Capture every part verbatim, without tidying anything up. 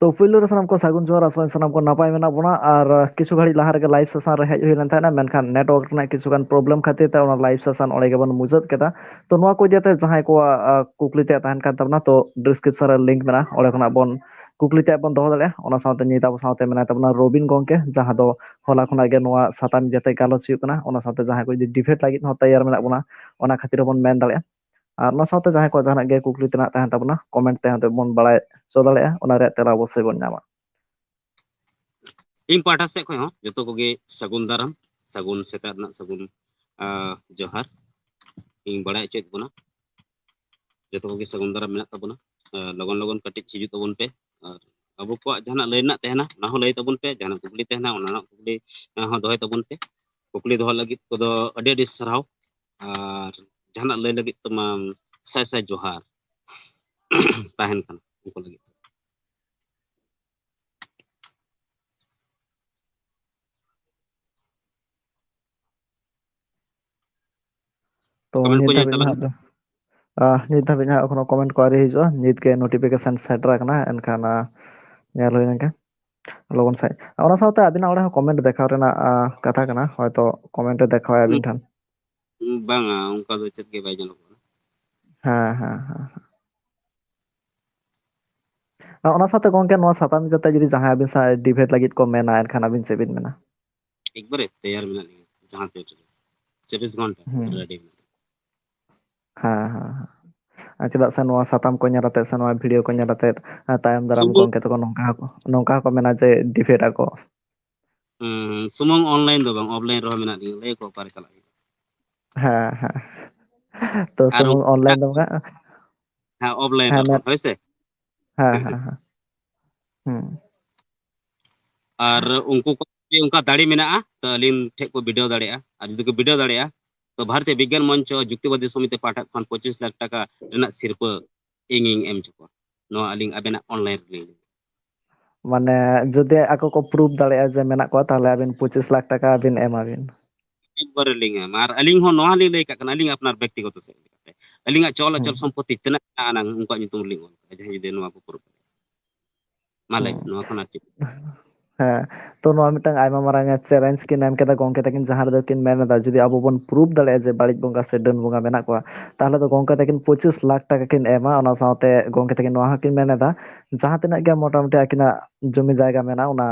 ᱛᱚ ᱯᱩᱭᱞᱩ ᱨᱮ ᱥᱟᱱᱟᱢ ᱠᱚ ᱥᱟᱹᱜᱩᱱ ᱡᱚᱦᱟᱨ, ᱟᱥᱚᱜ ᱟᱹᱧ ᱥᱟᱱᱟᱢ ᱠᱚ ᱱᱟᱯᱟᱭ ᱢᱮᱱᱟᱜ ᱵᱚᱱᱟ᱾ ᱟᱨ ᱠᱤᱪᱷᱩ ᱜᱷᱟᱹᱲᱤᱡ ᱞᱟᱦᱟ ᱨᱮᱜᱮ live session ᱨᱮ ᱦᱮᱡ ᱦᱩᱭ ᱞᱮᱱ ᱛᱟᱦᱮᱸᱱᱟ, ᱢᱮᱱᱠᱷᱟᱱ network ᱨᱮᱱᱟᱜ ᱠᱤᱪᱷᱩ ᱜᱟᱱ problem ᱠᱷᱟᱹᱛᱤᱨ ᱛᱮ ᱚᱱᱟ live session ᱚᱸᱰᱮ ᱜᱮᱵᱚᱱ ᱢᱩᱪᱟᱹᱫ ᱠᱮᱫᱟ᱾ ᱛᱚ ᱱᱚᱣᱟ ᱠᱚ ᱤᱫᱤ ᱠᱟᱛᱮ ᱡᱟᱦᱟᱸᱭ ᱠᱚᱣᱟᱜ ᱠᱩᱠᱞᱤ ᱛᱮᱭᱟᱜ ᱛᱟᱦᱮᱸᱱ ᱠᱟᱱ ᱛᱟᱵᱚᱱᱟ, ᱛᱚ description ᱨᱮ link ᱢᱮᱱᱟᱜᱼᱟ, ᱚᱸᱰᱮ ᱠᱷᱚᱱᱟᱜ ᱵᱚᱱ ᱠᱩᱠᱞᱤ ᱛᱮᱭᱟᱜ ᱵᱚᱱ ᱫᱚᱦᱚ ᱫᱟᱲᱮᱭᱟᱜᱼᱟ᱾ ᱚᱱᱟ ᱥᱟᱶᱛᱮ ᱱᱤᱛ ᱟᱵᱚ ᱥᱟᱶᱛᱮ ᱢᱮᱱᱟᱭ ᱛᱟᱵᱚᱱᱟ ᱨᱚᱵᱤᱱ ᱜᱚᱝᱠᱮ, ᱡᱟᱦᱟᱸ ᱫᱚ ᱦᱚᱞᱟ ᱠᱷᱚᱱᱟᱜ ᱜᱮ ᱱᱚᱣᱟ ᱥᱟᱛᱟᱢ ᱤᱫᱤ ᱠᱟᱛᱮ ᱜᱟᱞᱚᱪ ᱦᱩᱭᱩᱜ ᱠᱟᱱᱟ᱾ ᱚᱱᱟ ᱥᱟᱶᱛᱮ ᱡᱟᱦᱟᱸᱭ ᱠᱚ ᱡᱩᱫᱤ debate ᱞᱟᱹᱜᱤᱫ ᱦᱚᱸ ᱛᱮᱭᱟᱨ ᱢᱮᱱᱟᱜ ᱵᱚᱱᱟ, ᱚᱱᱟ ᱠᱷᱟᱹᱛᱤᱨ ᱦᱚᱸᱵᱚᱱ ᱢᱮᱱ ᱫᱟᱲᱮᱭᱟᱜᱼᱟ᱾ ᱟᱨ ᱚᱱᱟ ᱥᱟᱶᱛᱮ ᱡᱟᱦᱟᱸᱭ ᱠᱚᱣᱟᱜ ᱡᱟᱦᱟᱸᱱᱟᱜ ᱜᱮ ᱠᱩᱠᱞᱤ ᱛᱮᱱᱟᱜ ᱛᱟᱦᱮᱸᱱ ᱛᱟᱵᱚᱱᱟ, comment ᱛᱮ ᱦᱚᱸ ᱵᱚᱱ ᱵᱟᱲᱟᱭ ᱦᱚᱪᱚ ᱫᱟᱲᱮᱭᱟᱜᱼᱟ, ᱚᱱᱟ ᱨᱮᱭᱟᱜ ᱛᱮᱞᱟ ᱚᱵᱚᱥᱥᱳᱭ ᱵᱚᱱ ᱧᱟᱢᱟ᱾ ᱤᱧ ᱯᱟᱦᱴᱟ ᱥᱮᱫ ᱠᱷᱚᱱ ᱦᱚᱸ ᱡᱚᱛᱚ ᱠᱚᱜᱮ ᱥᱟᱹᱜᱩᱱ ᱫᱟᱨᱟᱢ, ᱥᱟᱹᱜᱩᱱ ᱥᱮᱛᱟᱜ ᱨᱮᱱᱟᱜ ᱥᱟᱹᱜᱩᱱ, ᱟᱸ, ᱡᱚᱦᱟᱨ ᱤᱧ ᱵᱟᱲᱟᱭ ᱦᱚᱪᱚᱭᱮᱫ ᱵᱚᱱᱟ᱾ ᱡᱚᱛᱚ ᱠᱚᱜᱮ ᱥᱟᱹᱜᱩᱱ ᱫᱟᱨᱟᱢ ᱢᱮᱱᱟᱜ ᱛᱟᱵᱚᱱᱟ᱾ ᱟᱸ, ᱞᱚᱜᱚᱱ ᱞᱚᱜᱚᱱ ᱠᱟᱹᱴᱤᱡ ᱦᱤᱡᱩᱜ ᱛᱟᱵᱚᱱ ᱯᱮ᱾ ᱟᱨ ᱟᱵᱚ ᱠᱚᱣᱟᱜ ᱡᱟᱦᱟᱸᱱᱟᱜ ᱞᱟᱹᱭ ᱨᱮᱱᱟᱜ ᱛᱟᱦᱮᱸᱱᱟ, ᱚᱱᱟ ᱦᱚᱸ ᱞᱟᱹᱭ ᱛᱟᱵᱚᱱ ᱯᱮ᱾ ᱡᱟᱦᱟᱸᱱᱟᱜ ᱠᱩᱠᱞᱤ ᱛᱟᱦᱮᱸᱱᱟ, ᱚᱱᱟ ᱨᱮᱱᱟᱜ ᱠᱩᱠᱞᱤ, ᱟᱸ, ᱦᱚᱸ ᱫᱚᱦᱚᱭ ᱛᱟᱵᱚᱱ ᱯᱮ᱾ ᱠᱩᱠᱞᱤ ᱫᱚᱦᱚ ᱞᱟᱹᱜᱤᱫ ᱠᱚᱫᱚ ᱟᱹᱰᱤ ᱟᱹᱰᱤ ᱥᱟᱨᱦᱟᱣ᱾ ᱟᱨ ᱡᱟᱦᱟᱸᱱᱟᱜ ᱞᱟᱹᱭ ᱞᱟᱹᱜᱤᱫ ᱛᱮᱢᱟ ᱥᱟᱭ ᱥᱟᱭ ᱡᱚᱦᱟᱨ ᱛᱟᱦᱮᱸᱱ ᱠᱟᱱᱟ ᱩᱱᱠᱩ ᱞᱟᱹᱜᱤᱫ᱾ ᱛᱚ comment ᱠᱚ ᱱᱤᱛ ᱧᱮᱞ ᱫᱷᱟᱹᱵᱤᱡ ᱛᱟᱞᱟᱝ ᱱᱟᱦᱟᱜ ᱢᱮ᱾ ᱫᱚ, ᱟᱦ, ᱱᱤᱛ ᱫᱷᱟᱹᱵᱤᱡ ᱱᱟᱦᱟᱜ ᱮᱠᱷᱚᱱᱳ comment ᱠᱚ ᱟᱹᱣᱨᱤ ᱦᱤᱡᱩᱜᱼᱟ᱾ ᱱᱤᱛ ᱜᱮ notification ᱥᱮᱴᱮᱨ ᱟᱠᱟᱱᱟ, ᱮᱱᱠᱷᱟᱱ, ᱟᱦ, ᱧᱮᱞ ᱦᱩᱭ ᱞᱮᱱᱜᱮ ᱞᱚᱜᱚᱱ ᱥᱟᱺᱦᱤᱡ᱾ ᱚᱱᱟ ᱥᱟᱶᱛᱮ ᱟᱹᱵᱤᱱᱟᱜ ᱚᱸᱰᱮ ᱦᱚᱸ comment ᱫᱮᱠᱷᱟᱣ ᱨᱮᱱᱟᱜ, ᱟᱦ, ᱠᱟᱛᱷᱟ ᱠᱟᱱᱟ, ᱦᱚᱭᱛᱚ comment ᱮ ᱫᱮᱠᱷᱟᱣᱟᱭ ᱟᱹᱵᱤᱱ ᱴᱷᱮᱱ᱾ ᱩᱸ, ᱵᱟᱝᱟ, ᱚᱱᱠᱟ ᱫᱚ ᱪᱮᱫ ᱜᱮ ᱵᱟᱭ ᱧᱮᱞᱚᱜ ᱠᱟᱱᱟ᱾ ᱦᱮᱸ, ᱦᱮᱸ, ᱦᱮᱸ, ᱦᱮᱸ᱾ ᱟᱨ ᱚᱱᱟ ᱥᱟᱶᱛᱮ ᱜᱚᱝᱠᱮ, ᱱᱚᱣᱟ ᱥᱟᱛᱟᱢ ᱤᱫᱤ ᱠᱟᱛᱮ ᱡᱩᱫᱤ ᱡᱟᱦᱟᱸᱭ ᱟᱹᱵᱤᱱ ᱥᱟᱶ debate ᱞᱟᱹᱜᱤᱫ ᱠᱚ ᱢᱮᱱᱟ, ᱮᱱᱠᱷᱟᱱ ᱟᱹᱵᱤᱱ ᱪᱮᱫ ᱵᱤᱱ ᱢᱮᱱᱟ? ᱮᱠᱵᱟᱨᱮ ᱛᱮᱭᱟᱨ ᱢᱮᱱᱟᱜ ᱞᱤᱧᱟ, ᱡᱟᱦᱟᱸ ᱛᱤᱱ ᱨᱮᱜᱮ᱾ ᱪᱚᱵᱵᱤᱥ ᱜᱷᱚᱱᱴᱟ ᱦᱩᱸ᱾ Ready ᱢᱮᱱᱟᱜ ᱞᱤᱧᱟ᱾ ᱦᱮᱸ, ᱦᱮᱸ, ᱦᱮᱸ᱾ ᱟᱨ ᱪᱮᱫᱟᱜ ᱥᱮ ᱱᱚᱣᱟ ᱥᱟᱛᱟᱢ ᱠᱚ ᱧᱮᱞ ᱟᱛᱮᱫ ᱥᱮ ᱱᱚᱣᱟ video ᱠᱚ ᱧᱮᱞ ᱟᱛᱮᱫ, ᱟᱨ ᱛᱟᱭᱚᱢ ᱫᱟᱨᱟᱢ ᱥᱩᱢᱩᱝ ᱜᱚᱝᱠᱮ ᱛᱟᱠᱚ ᱱᱚᱝᱠᱟ ᱦᱚᱸᱠᱚ, ᱱᱚᱝᱠᱟ ᱦᱚᱸᱠᱚ ᱢᱮᱱᱟ ᱡᱮ debate ᱟᱠᱚ᱾ ᱦᱩᱸ, ᱥᱩᱢᱩᱝ online ᱫᱚ ᱵᱟᱝ, offline ᱨᱮᱦᱚᱸ ᱢᱮᱱᱟᱜ ᱞᱤᱧᱟ, ᱞᱟᱹᱭ ᱟᱠᱚ ᱚᱠᱟᱨᱮ ᱪᱟᱞᱟᱜ ᱦᱩᱭᱩᱜᱼᱟ᱾ ᱦᱮᱸ, ᱦᱮᱸ᱾ ᱛᱚ ᱟᱨ ᱥᱩᱢᱩᱝ ᱩᱱᱠᱩ online ᱫᱚ ᱵᱟᱝ, ᱦᱮᱸ, offline ᱦᱮᱸ, ᱨᱮᱦᱚᱸ, ᱢᱮᱱ-, ᱦᱳᱭ ᱥᱮ? ᱦᱮᱸ, ᱦᱮᱸ, ᱦᱮᱸ᱾ ᱦᱩᱸ᱾ ᱟᱨ ᱩᱱᱠᱩ ᱠᱚ ᱡᱩᱫᱤ ᱚᱱᱠᱟ ᱫᱟᱲᱮ ᱢᱮᱱᱟᱜᱼᱟ, ᱛᱚ ᱟᱹᱞᱤᱧ ᱴᱷᱮᱱ ᱠᱚ ᱵᱤᱰᱟᱹᱣ ᱫᱟᱲᱮᱭᱟᱜᱼᱟ᱾ ᱟᱨ ᱡᱩᱫᱤ ᱠᱚ ᱵᱤᱰᱟᱹᱣ ᱫᱟᱲᱮᱭᱟᱜᱼᱟ, ᱛᱚ ᱵᱷᱟᱨᱚᱛᱤᱭᱚ ᱵᱤᱜᱽᱜᱟᱱ ᱢᱚᱧᱪᱚ ᱡᱩᱠᱛᱤᱵᱟᱫᱤ ᱥᱚᱢᱤᱛᱤ ᱯᱟᱦᱴᱟ ᱠᱷᱚᱱ ᱯᱚᱸᱪᱤᱥ ᱞᱟᱠᱷ ᱴᱟᱠᱟ ᱨᱮᱱᱟᱜ ᱥᱤᱨᱯᱟᱹ ᱤᱧᱤᱧ ᱮᱢ ᱦᱚᱪᱚ ᱠᱚᱣᱟ᱾ ᱱᱚᱣᱟ ᱟᱹᱞᱤᱧ ᱟᱵᱮᱱᱟᱜ online ᱨᱮᱞᱤᱧ ᱞᱟᱹᱭ᱾ ᱢᱟᱱᱮ ᱡᱩᱫᱤ ᱟᱠᱚ ᱠᱚ proof ᱫᱟᱲᱮᱭᱟᱜᱼᱟ ᱡᱮ ᱢᱮᱱᱟᱜ ᱠᱚᱣᱟ, ᱛᱟᱦᱚᱞᱮ ᱟᱹᱵᱤᱱ ᱯᱚᱸᱪᱤᱥ ᱞᱟᱠᱷ ᱴᱟᱠᱟ ᱵᱤᱱ ᱮᱢᱟ ᱵᱤᱱ᱾ ᱮᱠᱵᱟᱨᱮ ᱞᱤᱧ ᱮᱢᱟ᱾ ᱟᱨ ᱟᱹᱞᱤᱧ ᱦᱚᱸ ᱱᱚᱣᱟ ᱞᱤᱧ ᱞᱟᱹᱭ ᱠᱟᱜ ᱠᱟᱱᱟ, ᱟᱹᱞᱤᱧ ᱟᱯᱱᱟᱨ ᱵᱮᱠᱛᱤᱜᱚᱛᱚ ᱥᱮᱫ ᱞᱮᱠᱟᱛᱮ, ᱟᱹᱞᱤᱧᱟᱜ ᱪᱚᱞ ᱟᱪᱚᱞ ᱦᱩᱸ᱾ ᱥᱚᱢᱯᱚᱛᱤ ᱛᱤᱱᱟᱹᱜ ᱢᱮᱱᱟᱜᱼᱟ, ᱩᱱᱠᱩᱣᱟᱜ ᱧᱩᱛᱩᱢ ᱞᱤᱧ ᱚᱞ ᱠᱟᱜᱼᱟ, ᱡᱟᱦᱟᱸᱭ ᱡᱩᱫᱤ ᱱᱚᱣᱟ ᱠᱚ ᱯᱩᱨᱟᱹ᱾ ᱢᱟ ᱞᱟᱹᱭ, ᱦᱩᱸ᱾ ᱱᱚᱣᱟ ᱠᱷᱚᱱ ᱟᱨ ᱪᱮᱫ? ᱦᱮᱸ, ᱛᱚ ᱱᱚᱣᱟ ᱢᱤᱫᱴᱟᱝ ᱟᱭᱢᱟ ᱢᱟᱨᱟᱝ ᱮ challenge ᱠᱤᱱ ᱮᱢ ᱠᱮᱫᱟ ᱜᱚᱝᱠᱮ ᱛᱟᱹᱠᱤᱱ, ᱡᱟᱦᱟᱸ ᱨᱮᱫᱚ ᱠᱤᱱ ᱢᱮᱱ ᱮᱫᱟ, ᱡᱩᱫᱤ ᱟᱵᱚ ᱵᱚᱱ proof ᱫᱟᱲᱮᱭᱟᱜᱼᱟ ᱡᱮ ᱵᱟᱹᱲᱤᱡ ᱵᱚᱸᱜᱟ ᱥᱮ ᱰᱟᱹᱱ ᱵᱚᱸᱜᱟ ᱢᱮᱱᱟᱜ ᱠᱚᱣᱟ, ᱛᱟᱦᱚᱞᱮ ᱫᱚ ᱜᱚᱝᱠᱮ ᱛᱟᱹᱠᱤᱱ ᱯᱚᱸᱪᱤᱥ ᱞᱟᱠᱷ ᱴᱟᱠᱟ ᱠᱤᱱ ᱮᱢᱟ᱾ ᱚᱱᱟ ᱥᱟᱶᱛᱮ ᱜᱚᱝᱠᱮ ᱛᱟᱹᱠᱤᱱ ᱱᱚᱣᱟ ᱦᱚᱸᱠᱤᱱ ᱢᱮᱱ ᱮᱫᱟ, ᱡᱟᱦᱟᱸ ᱛᱤᱱᱟᱹᱜ ᱜᱮ ᱢᱚᱴᱟᱢᱩᱴᱤ ᱟᱹᱠᱤᱱᱟᱜ ᱡᱚᱢᱤ ᱡᱟᱭᱜᱟ ᱢᱮᱱᱟᱜᱼᱟ, ᱚᱱᱟ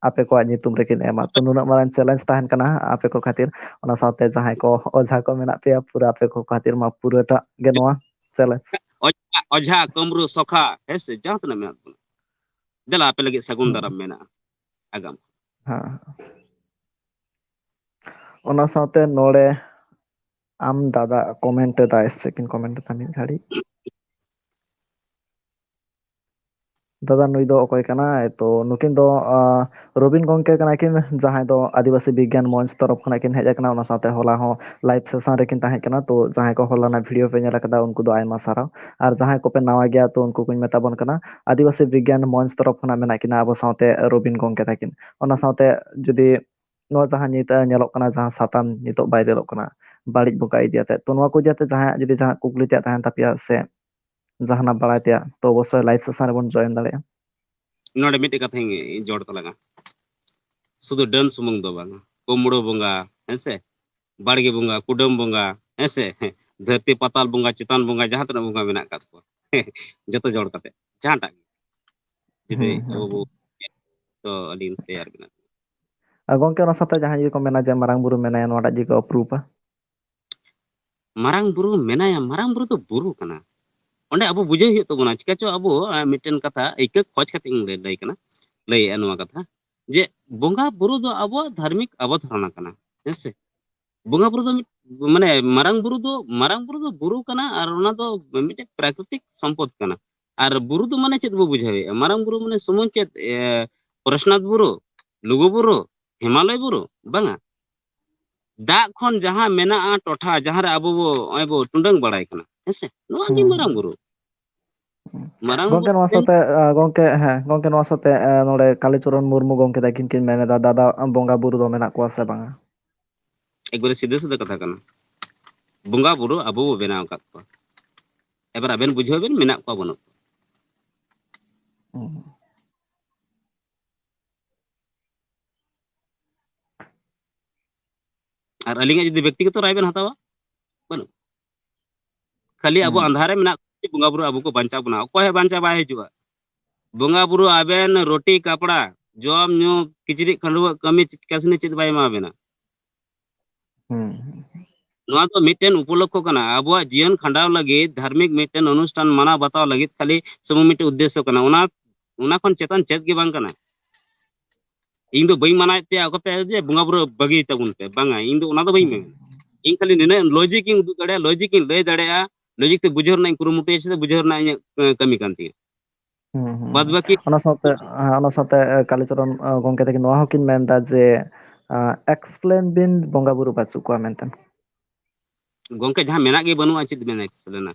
ᱟᱯᱮ ᱠᱚᱣᱟᱜ ᱧᱩᱛᱩᱢ ᱨᱮᱠᱤᱱ ᱮᱢᱟ᱾ ᱛᱚ ᱱᱩᱱᱟᱹᱜ ᱢᱟᱨᱟᱝ challenge ᱛᱟᱦᱮᱱ ᱠᱟᱱᱟ ᱟᱯᱮ ᱠᱚ ᱠᱷᱟᱹᱛᱤᱨ, ᱚᱱᱟ ᱥᱟᱶᱛᱮ ᱡᱟᱦᱟᱸᱭ ᱠᱚ ᱚᱡᱷᱟ ᱠᱚ ᱢᱮᱱᱟᱜ ᱯᱮᱭᱟ, ᱯᱩᱨᱟᱹ ᱟᱯᱮ ᱠᱚ ᱠᱷᱟᱹᱛᱤᱨ ᱢᱟ ᱯᱩᱨᱟᱹᱴᱟᱜ ᱜᱮ ᱱᱚᱣᱟ challenge᱾ ᱚᱡᱷᱟ, ᱚᱡᱷᱟ, ᱠᱟᱹᱢᱨᱩ, ᱥᱚᱠᱷᱟ, ᱦᱮᱸ ᱥᱮ, ᱡᱟᱦᱟᱸ ᱛᱤᱱᱟᱹᱜ ᱢᱮᱱᱟᱜ ᱵᱚᱱᱟ, ᱫᱮᱞᱟ ᱟᱯᱮ ᱞᱟᱹᱜᱤᱫ ᱥᱟᱹᱜᱩᱱ ᱦᱩᱸ᱾ ᱫᱟᱨᱟᱢ ᱢᱮᱱᱟᱜᱼᱟ ᱟᱜᱟᱢ᱾ ᱦᱮᱸ᱾ ᱚᱱᱟ ᱥᱟᱶᱛᱮ ᱱᱚᱰᱮ ᱟᱢ ᱫᱟᱫᱟ comment ᱮᱫᱟᱭ, ᱥᱮ ᱠᱤᱱ comment ᱮᱫᱟ ᱢᱤᱫ ᱜᱷᱟᱹᱲᱤᱡ᱾ ᱫᱟᱫᱟ, ᱱᱩᱭ ᱫᱚ ᱚᱠᱚᱭ ᱠᱟᱱᱟᱭ? ᱛᱚ ᱱᱩᱠᱤᱱ ᱫᱚ, ᱟᱸ, ᱨᱚᱵᱤᱱ ᱜᱚᱝᱠᱮ ᱠᱟᱱᱟ ᱠᱤᱱ, ᱡᱟᱦᱟᱸᱭ ᱫᱚ ᱟᱹᱫᱤᱵᱟᱹᱥᱤ ᱵᱤᱜᱽᱜᱟᱱ ᱢᱚᱧᱪ ᱛᱚᱨᱚᱯ ᱠᱷᱚᱱᱟᱜ ᱠᱤᱱ ᱦᱮᱡ ᱟᱠᱟᱱᱟ᱾ ᱚᱱᱟ ᱥᱟᱶᱛᱮ ᱦᱚᱞᱟ ᱦᱚᱸ live session ᱨᱮᱠᱤᱱ ᱛᱟᱦᱮᱸ ᱠᱟᱱᱟ᱾ ᱛᱚ ᱡᱟᱦᱟᱸᱭ ᱠᱚ ᱦᱚᱞᱟᱱᱟᱜ video ᱯᱮ ᱧᱮᱞ ᱟᱠᱟᱫᱟ, ᱩᱱᱠᱩ ᱫᱚ ᱟᱭᱢᱟ ᱥᱟᱨᱦᱟᱣ᱾ ᱟᱨ ᱡᱟᱦᱟᱸᱭ ᱠᱚᱯᱮ ᱱᱟᱣᱟ ᱜᱮᱭᱟ, ᱛᱚ ᱩᱱᱠᱩ ᱠᱚᱧ ᱢᱮᱛᱟ ᱵᱚᱱ ᱠᱟᱱᱟ, ᱟᱹᱫᱤᱵᱟᱹᱥᱤ ᱵᱤᱜᱽᱜᱟᱱ ᱢᱚᱧᱪ ᱛᱚᱨᱚᱯ ᱠᱷᱚᱱᱟᱜ ᱢᱮᱱᱟᱜ ᱠᱤᱱᱟ ᱟᱵᱚ ᱥᱟᱶᱛᱮ ᱨᱚᱵᱤᱱ ᱜᱚᱝᱠᱮ ᱛᱟᱹᱠᱤᱱ᱾ ᱚᱱᱟ ᱥᱟᱶᱛᱮ ᱡᱩᱫᱤ ᱱᱚᱣᱟ ᱡᱟᱦᱟᱸ ᱱᱤᱛ, ᱟᱸ, ᱧᱮᱞᱚᱜ ᱠᱟᱱᱟ, ᱡᱟᱦᱟᱸ ᱥᱟᱛᱟᱢ ᱱᱤᱛᱚᱜ viralᱚᱜ ᱠᱟᱱᱟ, ᱵᱟᱹᱲᱤᱡ ᱵᱚᱸᱜᱟ ᱤᱫᱤ ᱟᱛᱮ, ᱛᱚ ᱱᱚᱣᱟ ᱠᱚ ᱤᱫᱤ ᱟᱛᱮ ᱡᱟᱦᱟᱸᱭᱟᱜ ᱡᱩᱫᱤ ᱡᱟᱦᱟᱸ ᱠᱩᱠᱞᱤ ᱛᱮᱭᱟᱜ ᱛᱟᱦᱮᱱ ᱛᱟᱯᱮᱭᱟ ᱥᱮ ᱡᱟᱦᱟᱱᱟᱜ ᱵᱟᱲᱟᱭ ᱛᱮᱭᱟᱜ, ᱛᱚ ᱚᱵᱚᱥᱥᱳᱭ live session ᱨᱮᱵᱚᱱ join ᱫᱟᱲᱮᱭᱟᱜᱼᱟ᱾ ᱱᱚᱰᱮ ᱢᱤᱫᱴᱮᱡ ᱠᱟᱛᱷᱟᱧ ᱡᱚᱲ ᱛᱟᱞᱟᱝᱟ, ᱥᱩᱫᱷᱩ ᱰᱟᱹᱱ ᱥᱩᱢᱩᱝ ᱫᱚ ᱵᱟᱝ, ᱠᱩᱢᱵᱽᱲᱩ ᱵᱚᱸᱜᱟ, ᱦᱮᱸ ᱥᱮ, ᱵᱟᱲᱜᱮ ᱵᱚᱸᱜᱟ, ᱠᱩᱰᱟᱹᱢ ᱵᱚᱸᱜᱟ, ᱦᱮᱸ ᱥᱮ, ᱫᱷᱟᱹᱨᱛᱤ ᱯᱟᱛᱟᱞ ᱵᱚᱸᱜᱟ, ᱪᱮᱛᱟᱱ ᱵᱚᱸᱜᱟ, ᱡᱟᱦᱟᱸ ᱛᱤᱱᱟᱹᱜ ᱵᱚᱸᱜᱟ ᱢᱮᱱᱟᱜ ᱟᱠᱟᱫ ᱠᱚᱣᱟ, ᱡᱚᱛᱚ ᱡᱚᱲ ᱠᱟᱛᱮ, ᱡᱟᱦᱟᱸᱴᱟᱜ ᱜᱮ, ᱡᱩᱫᱤ ᱦᱩᱸ, ᱦᱩᱸ, ᱟᱵᱚ ᱵᱚ, ᱦᱩᱸ᱾ ᱛᱚ ᱟᱹᱰᱤ ᱛᱮᱭᱟᱨ ᱢᱮᱱᱟᱜ ᱞᱤᱧᱟ᱾ ᱟᱨ ᱜᱚᱝᱠᱮ, ᱚᱱᱟ ᱥᱟᱶᱛᱮ ᱡᱟᱦᱟᱸᱭ ᱡᱩᱫᱤ ᱠᱚ ᱢᱮᱱᱟ ᱡᱮ ᱢᱟᱨᱟᱝ ᱵᱩᱨᱩ ᱢᱮᱱᱟᱭᱟ, ᱱᱚᱣᱟᱴᱟᱜ ᱪᱤᱠᱟᱹ approve ᱟ? ᱢᱟᱨᱟᱝ ᱵᱩᱨᱩ ᱢᱮᱱᱟᱭᱟ, ᱢᱟᱨᱟᱝ ᱵᱩᱨᱩ ᱫᱚ ᱵᱩᱨᱩ ᱠᱟᱱᱟ᱾ ᱚᱸᱰᱮ ᱟᱵᱚ ᱵᱩᱡᱷᱟᱹᱣ ᱦᱩᱭᱩᱜ ᱛᱟᱵᱚᱱᱟ, ᱪᱤᱠᱟ ᱪᱚ ᱟᱵᱚ, ᱟᱸ, ᱢᱤᱫᱴᱮᱱ ᱠᱟᱛᱷᱟ ᱟᱹᱭᱠᱟᱹ ᱠᱷᱚᱡᱽ ᱠᱟᱛᱮ ᱤᱧ ᱞᱟᱹᱭ, ᱞᱟᱹᱭ ᱠᱟᱱᱟ, ᱞᱟᱹᱭᱮᱜᱼᱟ ᱱᱚᱣᱟ ᱠᱟᱛᱷᱟ, ᱡᱮ ᱵᱚᱸᱜᱟ ᱵᱩᱨᱩ ᱫᱚ ᱟᱵᱚᱣᱟᱜ ᱫᱷᱟᱨᱢᱤᱠ ᱟᱵᱚᱫᱷᱟᱨᱚᱱᱟ ᱠᱟᱱᱟ, ᱦᱮᱸ ᱥᱮ? ᱵᱚᱸᱜᱟ ᱵᱩᱨᱩ ᱫᱚ ᱢᱤᱫ, ᱢᱟᱱᱮ ᱢᱟᱨᱟᱝ ᱵᱩᱨᱩ ᱫᱚ, ᱢᱟᱨᱟᱝ ᱵᱩᱨᱩ ᱫᱚ ᱵᱩᱨᱩ ᱠᱟᱱᱟ ᱟᱨ ᱚᱱᱟ ᱫᱚ ᱢᱤᱫᱴᱮᱱ ᱯᱨᱟᱠᱨᱤᱛᱤᱠ ᱥᱚᱢᱯᱚᱫ ᱠᱟᱱᱟ᱾ ᱟᱨ ᱵᱩᱨᱩ ᱫᱚ ᱢᱟᱱᱮ ᱪᱮᱫ ᱵᱚ ᱵᱩᱡᱷᱟᱹᱣᱮᱫᱼᱟ? ᱢᱟᱨᱟᱝ ᱵᱩᱨᱩ ᱢᱟᱱᱮ ᱥᱩᱢᱩᱝ ᱪᱮᱫ, ᱮ, ᱯᱚᱨᱮᱥᱱᱟᱛᱷ ᱵᱩᱨᱩ, ᱞᱩᱜᱩ ᱵᱩᱨᱩ, ᱦᱤᱢᱟᱞᱚᱭ ᱵᱩᱨᱩ? ᱵᱟᱝᱟ᱾ ᱫᱟᱜ ᱠᱷᱚᱱ ᱡᱟᱦᱟᱸ ᱢᱮᱱᱟᱜᱼᱟ ᱴᱚᱴᱷᱟ, ᱡᱟᱦᱟᱸ ᱨᱮ ᱟᱵᱚ ᱵᱚ, ᱱᱚᱜᱼᱚᱭ ᱵᱚ ᱴᱩᱰᱟᱹᱝ ᱵᱟᱲᱟᱭ ᱠᱟᱱᱟ, ᱦᱮᱸ ᱥᱮ? ᱱᱚᱣᱟ ᱜᱮ ᱦᱩᱸ, ᱢᱟᱨᱟᱝ ᱦᱩᱸ᱾ ᱵᱩᱨᱩ᱾ ᱦᱩᱸ᱾ ᱢᱟᱨᱟᱝ ᱜᱚᱝᱠᱮ, ᱵᱩᱨᱩ ᱱᱚᱣᱟ ᱴᱷᱮᱱ ᱥᱟᱶᱛᱮ, ᱟ, ᱜᱚᱝᱠᱮ, ᱦᱮᱸ, ᱜᱚᱝᱠᱮ, ᱱᱚᱣᱟ ᱥᱟᱶᱛᱮ, ᱟ, ᱱᱚᱰᱮ ᱠᱟᱞᱤᱪᱚᱨᱚᱱ ᱢᱩᱨᱢᱩ ᱜᱚᱝᱠᱮ ᱛᱟᱹᱠᱤᱱ ᱠᱤᱱ ᱢᱮᱱ ᱮᱫᱟ, ᱫᱟᱫᱟ, ᱵᱚᱸᱜᱟ ᱵᱩᱨᱩ ᱫᱚ ᱢᱮᱱᱟᱜ ᱠᱚᱣᱟ ᱥᱮ ᱵᱟᱝᱟ? ᱮᱠᱵᱟᱨᱮ ᱥᱤᱫᱷᱟᱹ ᱥᱟᱫᱟ ᱠᱟᱛᱷᱟ ᱠᱟᱱᱟ᱾ ᱵᱚᱸᱜᱟ ᱵᱩᱨᱩ ᱟᱵᱚ ᱵᱚ ᱵᱮᱱᱟᱣ ᱟᱠᱟᱫ ᱠᱚᱣᱟ᱾ ᱮᱵᱟᱨ ᱟᱵᱮᱱ ᱵᱩᱡᱷᱟᱹᱣ ᱵᱮᱱ, ᱢᱮᱱᱟᱜ ᱠᱚᱣᱟ, ᱵᱟᱹᱱᱩᱜ ᱠᱚᱣᱟ᱾ ᱦᱩᱸ᱾ ᱟᱨ ᱟᱹᱞᱤᱧᱟᱜ ᱡᱩᱫᱤ ᱵᱮᱠᱛᱤᱜᱚᱛᱚ ᱨᱟᱭ ᱵᱮᱱ ᱦᱟᱛᱟᱣᱟ, ᱵᱟᱹᱱᱩᱜ᱾ ᱠᱷᱟᱹᱞᱤ ᱟᱵᱚ ᱦᱩᱸ᱾ ᱟᱸᱫᱷᱟᱨ ᱨᱮ ᱢᱮᱱᱟᱜ ᱠᱚᱣᱟ, ᱵᱚᱸᱜᱟ ᱵᱩᱨᱩ ᱟᱵᱚ ᱠᱚ ᱵᱟᱧᱪᱟᱣ ᱵᱚᱱᱟ᱾ ᱚᱠᱚᱭ ᱦᱚᱸ ᱵᱟᱧᱪᱟᱣ ᱵᱟᱭ ᱦᱤᱡᱩᱜᱼᱟ᱾ ᱵᱚᱸᱜᱟ ᱵᱩᱨᱩ ᱟᱵᱮᱱ ᱨᱩᱴᱤ, ᱠᱟᱯᱲᱟ, ᱡᱚᱢ ᱧᱩ, ᱠᱤᱪᱨᱤᱡ ᱠᱷᱟᱹᱰᱩᱣᱟᱹᱜ, ᱠᱟᱹᱢᱤ ᱠᱟᱹᱥᱱᱤ ᱪᱮᱫ ᱵᱟᱭ ᱮᱢᱟ ᱵᱮᱱᱟ᱾ ᱦᱩᱸ᱾ ᱱᱚᱣᱟ ᱫᱚ ᱢᱤᱫᱴᱮᱱ ᱩᱯᱚᱞᱚᱠᱠᱷᱚ ᱠᱟᱱᱟ᱾ ᱟᱵᱚᱣᱟᱜ ᱡᱤᱭᱚᱱ ᱠᱷᱟᱸᱰᱟᱣ ᱞᱟᱹᱜᱤᱫ, ᱫᱷᱟᱨᱢᱤᱠ ᱢᱤᱫᱴᱮᱱ ᱚᱱᱩᱥᱴᱷᱟᱱ ᱢᱟᱱᱟᱣ ᱵᱟᱛᱟᱣ ᱞᱟᱹᱜᱤᱫ ᱠᱷᱟᱹᱞᱤ ᱥᱩᱢᱩᱝ ᱢᱤᱫᱴᱮᱱ ᱩᱫᱽᱫᱮᱥᱥᱚ ᱠᱟᱱᱟ᱾ ᱚᱱᱟ, ᱚᱱᱟ ᱠᱷᱚᱱ ᱪᱮᱛᱟᱱ ᱪᱮᱫ ᱜᱮ ᱵᱟᱝ ᱠᱟᱱᱟ᱾ ᱤᱧ ᱫᱚ ᱵᱟᱹᱧ ᱢᱟᱱᱟᱣᱮᱫ ᱯᱮᱭᱟ ᱟᱠᱚ ᱯᱮ ᱡᱮ ᱵᱚᱸᱜᱟ ᱵᱩᱨᱩ ᱵᱟᱹᱜᱤ ᱛᱟᱵᱚᱱ ᱯᱮ, ᱵᱟᱝᱟ, ᱤᱧ ᱫᱚ ᱚᱱᱟ ᱫᱚ ᱵᱟᱹᱧ ᱦᱩᱸ᱾ ᱢᱮᱱᱟ᱾ ᱤᱧ ᱠᱷᱟᱹᱞᱤ ᱱᱤᱱᱟᱹᱜ ᱞᱚᱡᱤᱠ ᱤᱧ ᱩᱫᱩᱜ ᱫᱟᱲᱮᱭᱟᱜᱼᱟ, ᱞᱚᱡᱤᱠ ᱤᱧ ᱞᱟᱹᱭ ᱫᱟᱲᱮᱭᱟᱜᱼᱟ, ᱞᱚᱡᱤᱠ ᱛᱮ ᱵᱩᱡᱷᱟᱹᱣ ᱨᱮᱱᱟᱜ ᱤᱧ ᱠᱩᱨᱩᱢᱩᱴᱩᱭᱟ, ᱪᱮᱫᱟᱜ ᱵᱩᱡᱷᱟᱹᱣ ᱨᱮᱱᱟᱜ ᱤᱧᱟᱹᱜ, ᱮ, ᱠᱟᱹᱢᱤ ᱠᱟᱱ ᱛᱤᱧᱟᱹ᱾ ᱦᱩᱸ, ᱦᱩᱸ, ᱵᱟᱫ ᱦᱩᱸ᱾ ᱵᱟᱹᱠᱤ ᱚᱱᱟ ᱥᱟᱶᱛᱮ, ᱦᱮᱸ, ᱚᱱᱟ ᱥᱟᱶᱛᱮ, ᱮ, ᱠᱟᱞᱤᱪᱚᱨᱚᱱ, ᱮ, ᱜᱚᱝᱠᱮ ᱛᱟᱹᱠᱤᱱ ᱱᱚᱣᱟ ᱦᱚᱸᱠᱤᱱ ᱢᱮᱱᱫᱟ ᱡᱮ, ᱮ, explain ᱵᱤᱱ ᱵᱚᱸᱜᱟ ᱵᱩᱨᱩ ᱵᱟᱹᱪᱩᱜ ᱠᱚᱣᱟ ᱢᱮᱱᱛᱮ᱾ ᱜᱚᱝᱠᱮ, ᱡᱟᱦᱟᱸ ᱢᱮᱱᱟᱜ ᱜᱮ ᱵᱟᱹᱱᱩᱜᱼᱟ, ᱪᱮᱫ ᱵᱮᱱ explainᱟ?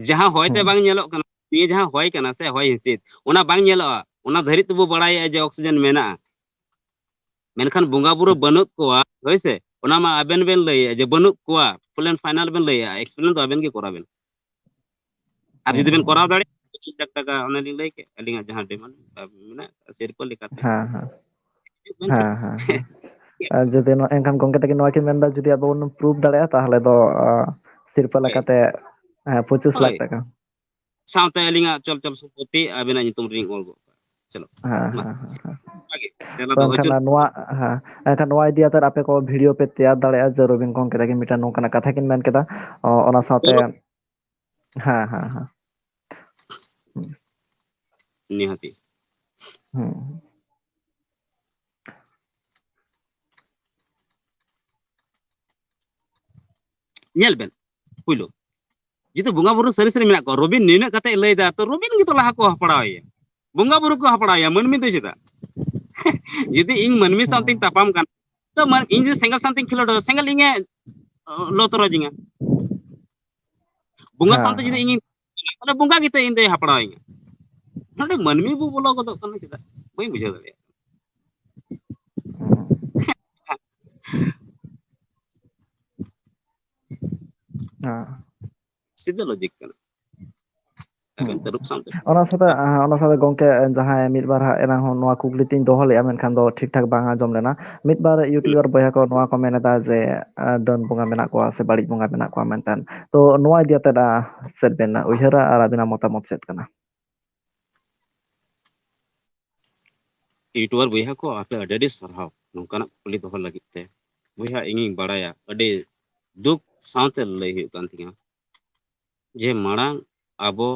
ᱡᱟᱦᱟᱸ ᱦᱚᱭ ᱛᱮ ᱦᱩᱸ᱾ ᱵᱟᱝ ᱧᱮᱞᱚᱜ ᱠᱟᱱᱟ, ᱱᱤᱭᱟᱹ ᱡᱟᱦᱟᱸ ᱦᱚᱭ ᱠᱟᱱᱟ ᱥᱮ, ᱦᱚᱭ ᱦᱤᱸᱥᱤᱫ, ᱚᱱᱟ ᱵᱟᱝ ᱧᱮᱞᱚᱜᱼᱟ᱾ ᱚᱱᱟ ᱫᱷᱟᱹᱨᱤᱡ ᱛᱮᱵᱚ ᱵᱟᱲᱟᱭᱮᱜᱼᱟ ᱡᱮ oxygen ᱢᱮᱱᱟᱜᱼᱟ᱾ ᱢᱮᱱᱠᱷᱟᱱ ᱵᱚᱸᱜᱟ ᱵᱩᱨᱩ ᱵᱟᱹᱱᱩᱜ ᱠᱚᱣᱟ, ᱦᱳᱭ ᱥᱮ? ᱚᱱᱟ ᱢᱟ ᱟᱵᱮᱱ ᱵᱮᱱ ᱞᱟᱹᱭᱮᱜᱼᱟ ᱡᱮ ᱵᱟᱹᱱᱩᱜ ᱠᱚᱣᱟ, full and final ᱵᱮᱱ ᱞᱟᱹᱭᱮᱜᱼᱟ, explain ᱫᱚ ᱟᱵᱮᱱ ᱜᱮ ᱠᱚᱨᱟᱣ ᱵᱮᱱ᱾ ᱟᱨ ᱦᱩᱸ, ᱡᱩᱫᱤ ᱵᱮᱱ ᱦᱩᱸ, ᱠᱚᱨᱟᱣ ᱦᱩᱸ᱾ ᱫᱟᱲᱮᱭᱟᱜᱼᱟ, ᱯᱚᱸᱪᱤᱥ ᱞᱟᱠᱷ ᱴᱟᱠᱟ, ᱚᱱᱮ ᱞᱤᱧ ᱞᱟᱹᱭ ᱠᱮᱫ, ᱟᱹᱞᱤᱧᱟᱜ ᱡᱟᱦᱟᱸ demand ᱢᱮᱱᱟᱜᱼᱟ, ᱥᱤᱨᱯᱟᱹ ᱞᱮᱠᱟᱛᱮ᱾ ᱦᱮᱸ, ᱦᱮᱸ᱾ ᱦᱤᱡᱩᱜ ᱵᱮᱱ ᱥᱮ᱾ ᱦᱮᱸ, ᱦᱮᱸ, ᱦᱮᱸ᱾ ᱟᱨ ᱡᱩᱫᱤ ᱱᱚ-, ᱮᱱᱠᱷᱟᱱ ᱜᱚᱝᱠᱮ ᱛᱟᱹᱠᱤᱱ ᱱᱚᱣᱟ ᱠᱤᱱ ᱢᱮᱱᱫᱟ, ᱡᱩᱫᱤ ᱟᱵᱚ ᱵᱚᱱ proof ᱫᱟᱲᱮᱭᱟᱜᱼᱟ, ᱛᱟᱦᱚᱞᱮ ᱫᱚ, ᱟ, ᱥᱤᱨᱯᱟᱹ ᱦᱳᱭ, ᱞᱮᱠᱟᱛᱮ, ᱦᱮᱸ, ᱯᱚᱸᱪᱤᱥ ᱞᱟᱠᱷ ᱦᱳᱭ᱾ ᱴᱟᱠᱟ᱾ ᱥᱟᱶᱛᱮ ᱟᱹᱞᱤᱧᱟᱜ ᱪᱚᱞ ᱪᱚᱞ ᱥᱚᱢᱯᱚᱛᱤ ᱟᱵᱮᱱᱟᱜ ᱧᱩᱛᱩᱢ ᱨᱮᱞᱤᱧ ᱚᱞ ᱜᱚᱫ ᱠᱟᱜᱼᱟ᱾ ᱪᱚᱞᱚ, ᱦᱮᱸ, ᱢᱟ᱾ ᱦᱮᱸ, ᱦᱮᱸ, ᱦᱮᱸ᱾ ᱚᱱᱠᱟ ᱜᱮ, ᱛᱮᱞᱟ ᱛᱚ ᱫᱚ ᱮᱱᱠᱷᱟᱱ ᱟᱹᱪᱩᱨ᱾ ᱱᱚᱣᱟ, ᱦᱮᱸ, ᱮᱱᱠᱷᱟᱱ ᱱᱚᱣᱟ ᱤᱫᱤ ᱠᱟᱛᱮ ᱟᱯᱮ ᱠᱚ video ᱯᱮ ᱛᱮᱭᱟᱨ ᱫᱟᱲᱮᱭᱟᱜᱼᱟ, ᱡᱮ ᱨᱚᱵᱤᱱ ᱜᱚᱝᱠᱮ ᱛᱟᱹᱠᱤᱱ ᱢᱤᱫᱴᱟᱝ ᱱᱚᱝᱠᱟᱱᱟᱜ ᱠᱟᱛᱷᱟ ᱠᱤᱱ ᱢᱮᱱ ᱠᱮᱫᱟ᱾ ᱚ, ᱚᱱᱟ ᱥᱟᱶᱛᱮ, ᱪᱚᱞᱚ᱾ ᱦᱮᱸ, ᱦᱮᱸ, ᱦᱮᱸ᱾ ᱦᱩᱸ᱾ ᱱᱤᱦᱟᱹᱛᱤ᱾ ᱦᱩᱸ᱾ ᱧᱮᱞ ᱵᱮᱱ, ᱯᱩᱭᱞᱩ, ᱡᱩᱫᱤ ᱵᱚᱸᱜᱟ ᱵᱩᱨᱩ ᱥᱟᱹᱨᱤ ᱥᱟᱹᱨᱤ ᱢᱮᱱᱟᱜ ᱠᱚᱣᱟ, ᱨᱚᱵᱤᱱ ᱱᱤᱱᱟᱹᱜ ᱠᱟᱛᱮ ᱞᱟᱹᱭ ᱫᱟ, ᱛᱚ ᱨᱚᱵᱤᱱ ᱜᱮᱛᱚ ᱞᱟᱦᱟ ᱠᱚ ᱦᱟᱯᱲᱟᱣ ᱮᱭᱟ᱾ ᱵᱚᱸᱜᱟ ᱵᱩᱨᱩ ᱠᱚ ᱦᱟᱯᱲᱟᱣ ᱮᱭᱟ, ᱢᱟᱹᱱᱢᱤ ᱫᱚ ᱪᱮᱫᱟᱜ? ᱡᱩᱫᱤ ᱤᱧ ᱢᱟᱹᱱᱢᱤ ᱥᱟᱶᱛᱤᱧ ᱦᱩᱸ᱾ ᱛᱟᱯᱟᱢ ᱠᱟᱱᱟ, ᱛᱚ ᱢᱟᱱ-, ᱤᱧ ᱡᱩᱫᱤ ᱥᱮᱸᱜᱮᱞ ᱥᱟᱶᱛᱤᱧ ᱠᱷᱮᱞᱳᱰᱚᱜᱼᱟ, ᱥᱮᱸᱜᱮᱞ ᱤᱧᱮ, ᱚ, ᱞᱚ ᱛᱚᱨᱚᱡᱤᱧᱟ᱾ ᱵᱚᱸᱜᱟ ᱦᱮᱸ, ᱥᱟᱶᱛᱮ ᱡᱩᱫᱤ ᱦᱮᱸ᱾ ᱤᱧᱤᱧ, ᱛᱟᱦᱞᱮ ᱵᱚᱸᱜᱟ ᱜᱮᱛᱚ ᱤᱧ ᱫᱚᱭ ᱦᱟᱯᱲᱟᱣ ᱤᱧᱟ᱾ ᱱᱚᱰᱮ ᱢᱟᱹᱱᱢᱤ ᱵᱚ ᱵᱚᱞᱚ ᱜᱚᱫᱚᱜ ᱠᱟᱱᱟ ᱪᱮᱫᱟᱜ? ᱵᱟᱹᱧ ᱵᱩᱡᱷᱟᱹᱣ ᱫᱟᱲᱮᱭᱟᱜ ᱠᱟᱱᱟ᱾ ᱦᱩᱸ᱾ ᱦᱮᱸ᱾ ᱥᱤᱫᱷᱟᱹ ᱞᱚᱡᱤᱠ ᱠᱟᱱᱟ᱾ ᱟᱵᱮᱱ ᱦᱩᱸ᱾ ᱛᱟᱹᱨᱩᱵ ᱥᱟᱶᱛᱮ ᱚᱱᱟ ᱥᱟᱶᱛᱮ, ᱦᱮᱸ, ᱚᱱᱟ ᱥᱟᱶᱛᱮ ᱜᱚᱝᱠᱮ, ᱡᱟᱦᱟᱸᱭ ᱢᱤᱫ ᱵᱟᱨ ᱦᱟᱸᱜ ᱮᱱᱟᱝ ᱦᱚᱸ ᱱᱚᱣᱟ ᱠᱩᱠᱞᱤ ᱛᱤᱧ ᱫᱚᱦᱚ ᱞᱮᱜᱼᱟ, ᱢᱮᱱᱠᱷᱟᱱ ᱫᱚ ᱴᱷᱤᱠ ᱴᱷᱟᱠ ᱵᱟᱝ ᱟᱸᱡᱚᱢ ᱞᱮᱱᱟ᱾ ᱢᱤᱫ ᱵᱟᱨ ᱦᱩᱸ᱾ YouTuber ᱵᱚᱭᱦᱟ ᱠᱚ ᱱᱚᱣᱟ ᱠᱚ ᱢᱮᱱ ᱮᱫᱟ ᱡᱮ, ᱟᱸ, ᱰᱟᱹᱱ ᱵᱚᱸᱜᱟ ᱢᱮᱱᱟᱜ ᱠᱚᱣᱟ ᱥᱮ ᱵᱟᱹᱲᱤᱡ ᱵᱚᱸᱜᱟ ᱢᱮᱱᱟᱜ ᱠᱚᱣᱟ ᱢᱮᱱᱛᱮ᱾ ᱛᱚ ᱱᱚᱣᱟ ᱤᱫᱤ ᱠᱟᱛᱮᱫ, ᱟᱸ, ᱪᱮᱫ ᱵᱮᱱ ᱩᱭᱦᱟᱹᱨᱟ ᱟᱨ ᱟᱵᱤᱱᱟᱜ ᱢᱚᱛᱟᱢᱚᱛ ᱪᱮᱫ ᱠᱟᱱᱟ? YouTuber ᱵᱚᱭᱦᱟ ᱠᱚ, ᱟᱯᱮ ᱟᱹᱰᱤ ᱟᱹᱰᱤ ᱥᱟᱨᱦᱟᱣ ᱱᱚᱝᱠᱟᱱᱟᱜ ᱠᱩᱠᱞᱤ ᱫᱚᱦᱚ ᱞᱟᱹᱜᱤᱫ ᱛᱮ᱾ ᱵᱚᱭᱦᱟ, ᱤᱧᱤᱧ ᱵᱟᱲᱟᱭᱟ, ᱟᱹᱰᱤ ᱫᱩᱠ ᱥᱟᱶᱛᱮ ᱞᱟᱹᱭ ᱦᱩᱭᱩᱜ ᱠᱟᱱ ᱛᱤᱧᱟᱹ ᱡᱮ ᱢᱟᱲᱟᱝ ᱟᱵᱚ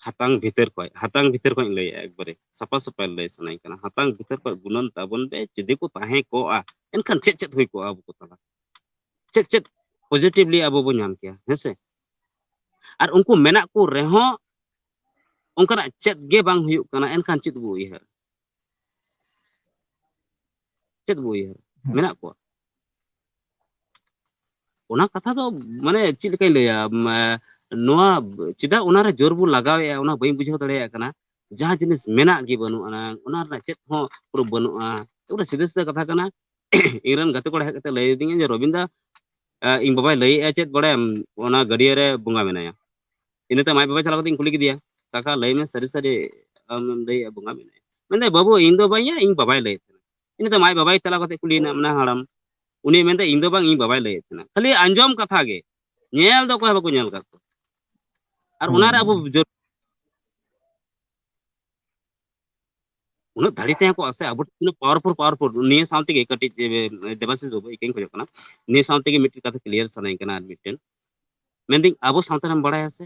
ᱦᱟᱛᱟᱝ ᱵᱷᱤᱛᱟᱹᱨ ᱠᱷᱚᱱ, ᱦᱟᱛᱟᱝ ᱵᱷᱤᱛᱟᱹᱨ ᱠᱷᱚᱱ ᱞᱟᱹᱭᱮᱜᱼᱟ, ᱮᱠᱵᱟᱨᱮ ᱥᱟᱯᱷᱟ ᱥᱟᱯᱷᱟ ᱞᱟᱹᱭ ᱥᱟᱱᱟᱧ ᱠᱟᱱᱟ, ᱦᱟᱛᱟᱝ ᱵᱷᱤᱛᱟᱹᱨ ᱠᱷᱚᱱ ᱜᱩᱱᱟᱹᱱ ᱛᱟᱵᱚᱱ ᱯᱮ, ᱡᱩᱫᱤ ᱠᱚ ᱛᱟᱦᱮᱸ ᱠᱚᱜᱼᱟ, ᱮᱱᱠᱷᱟᱱ ᱪᱮᱫ ᱪᱮᱫ ᱦᱩᱭ ᱠᱚᱜᱼᱟ ᱟᱵᱚ ᱠᱚ ᱛᱟᱞᱟ? ᱪᱮᱫ ᱪᱮᱫ positively ᱟᱵᱚ ᱵᱚ ᱧᱟᱢ ᱠᱮᱭᱟ, ᱦᱮᱸ ᱥᱮ? ᱟᱨ ᱩᱱᱠᱩ ᱢᱮᱱᱟᱜ ᱠᱚ ᱨᱮᱦᱚᱸ ᱚᱱᱠᱟᱱᱟᱜ ᱪᱮᱫ ᱜᱮ ᱵᱟᱝ ᱦᱩᱭᱩᱜ ᱠᱟᱱᱟ, ᱮᱱᱠᱷᱟᱱ ᱪᱮᱫ ᱵᱚ ᱩᱭᱦᱟᱹᱨᱟ? ᱪᱮᱫ ᱵᱚ ᱩᱭᱦᱟᱹᱨᱟ? ᱦᱮᱸ᱾ ᱢᱮᱱᱟᱜ ᱠᱚᱣᱟ᱾ ᱚᱱᱟ ᱠᱟᱛᱷᱟ ᱫᱚ, ᱢᱟᱱᱮ, ᱪᱮᱫ ᱞᱮᱠᱟᱧ ᱞᱟᱹᱭᱟ, ᱢᱟ-, ᱱᱚᱣᱟ ᱪᱮᱫᱟᱜ ᱚᱱᱟᱨᱮ ᱡᱳᱨ ᱵᱚ ᱞᱟᱜᱟᱣᱮᱫᱼᱟ, ᱚᱱᱟ ᱵᱟᱹᱧ ᱵᱩᱡᱷᱟᱹᱣ ᱫᱟᱲᱮᱭᱟᱜ ᱠᱟᱱᱟ᱾ ᱡᱟᱦᱟᱸ ᱡᱤᱱᱤᱥ ᱢᱮᱱᱟᱜ ᱜᱮ ᱵᱟᱹᱱᱩᱜ ᱟᱱᱟᱝ, ᱚᱱᱟ ᱨᱮᱱᱟᱜ ᱪᱮᱫ ᱦᱚᱸ ᱯᱩᱨᱟᱹ ᱵᱟᱹᱱᱩᱜᱼᱟ, ᱯᱩᱨᱟᱹ ᱥᱤᱫᱷᱟᱹ ᱥᱤᱫᱷᱟᱹ ᱠᱟᱛᱷᱟ ᱠᱟᱱᱟ᱾ ᱤᱧ ᱨᱮᱱ ᱜᱟᱛᱮ ᱠᱚᱲᱟ ᱦᱮᱡ ᱠᱟᱛᱮ ᱞᱟᱹᱭ ᱟᱹᱫᱤᱧᱟ ᱡᱮ, "ᱨᱚᱵᱤᱱ ᱫᱟ, ᱟ, ᱤᱧ ᱵᱟᱵᱟᱭ ᱞᱟᱹᱭᱮᱫᱼᱟ ᱪᱮᱫ ᱵᱟᱲᱟᱭᱟᱢ, ᱚᱱᱟ ᱜᱟᱹᱰᱭᱟᱹ ᱨᱮ ᱵᱚᱸᱜᱟ ᱢᱮᱱᱟᱭᱟ᱾" ᱤᱱᱟᱹ ᱛᱟᱭᱚᱢ ᱟᱡ ᱵᱟᱵᱟ ᱪᱟᱞᱟᱣ ᱠᱟᱛᱮ ᱤᱧ ᱠᱩᱞᱤ ᱠᱮᱫᱮᱭᱟ, "ᱠᱟᱠᱟ, ᱞᱟᱹᱭ ᱢᱮ, ᱥᱟᱹᱨᱤ ᱥᱟᱹᱨᱤ ᱟᱢᱮᱢ ᱞᱟᱹᱭᱮᱫᱼᱟ ᱵᱚᱸᱜᱟ ᱢᱮᱱᱟᱭᱟ?" ᱢᱮᱱᱫᱟᱭ, "ᱵᱟᱹᱵᱩ, ᱤᱧ ᱫᱚ ᱵᱟᱹᱧ, ᱤᱧ ᱵᱟᱵᱟᱭ ᱞᱟᱹᱭᱮᱫ ᱛᱟᱦᱮᱱᱟ᱾" ᱤᱱᱟᱹ ᱛᱟᱭᱚᱢ ᱟᱡ ᱵᱟᱵᱟᱭ ᱪᱟᱞᱟᱣ ᱠᱟᱛᱮ ᱠᱩᱞᱤᱭᱮᱱᱟ, ᱢᱮᱱᱟ ᱦᱟᱲᱟᱢ, ᱩᱱᱤ ᱢᱮᱱᱫᱟ, "ᱤᱧ ᱫᱚ ᱵᱟᱝ, ᱤᱧ ᱵᱟᱵᱟᱭ ᱞᱟᱹᱭᱮᱫ ᱛᱟᱦᱮᱱᱟ᱾" ᱠᱷᱟᱹᱞᱤ ᱟᱸᱡᱚᱢ ᱠᱟᱛᱷᱟ ᱜᱮ, ᱧᱮᱞ ᱫᱚ ᱚᱠᱚᱭ ᱦᱚᱸ ᱵᱟᱠᱚ ᱧᱮᱞ ᱟᱠᱟᱫ ᱠᱚᱣᱟ᱾ ᱟᱨ ᱦᱩᱸ, ᱚᱱᱟᱨᱮ ᱟᱵᱚ ᱦᱩᱸ᱾ ᱡᱚ-, ᱩᱱᱟᱹᱜ ᱫᱟᱲᱮ ᱛᱟᱦᱮᱸ ᱠᱚᱜᱼᱟ ᱥᱮ, ᱟᱵᱚ ᱴᱷᱮᱱ ᱛᱤᱱᱟᱹᱜ powerful, powerful᱾ ᱱᱤᱭᱟᱹ ᱥᱟᱶ ᱛᱮᱜᱮ ᱠᱟᱹᱴᱤᱡ, ᱮ, ᱫᱮᱵᱟᱥᱤᱥ ᱵᱟᱹᱵᱩ, ᱤᱠᱟᱹᱧ ᱠᱷᱚᱡᱚᱜ ᱠᱟᱱᱟ, ᱱᱤᱭᱟᱹ ᱥᱟᱶ ᱛᱮᱜᱮ ᱢᱤᱫᱴᱮᱱ ᱠᱟᱛᱷᱟ clear ᱥᱟᱱᱟᱧ ᱠᱟᱱᱟ᱾ ᱟᱨ ᱢᱤᱫᱴᱮᱱ ᱢᱮᱱᱫᱟᱹᱧ, ᱟᱵᱚ ᱥᱟᱶᱛᱟ ᱨᱮᱢ ᱵᱟᱲᱟᱭᱟ ᱥᱮ,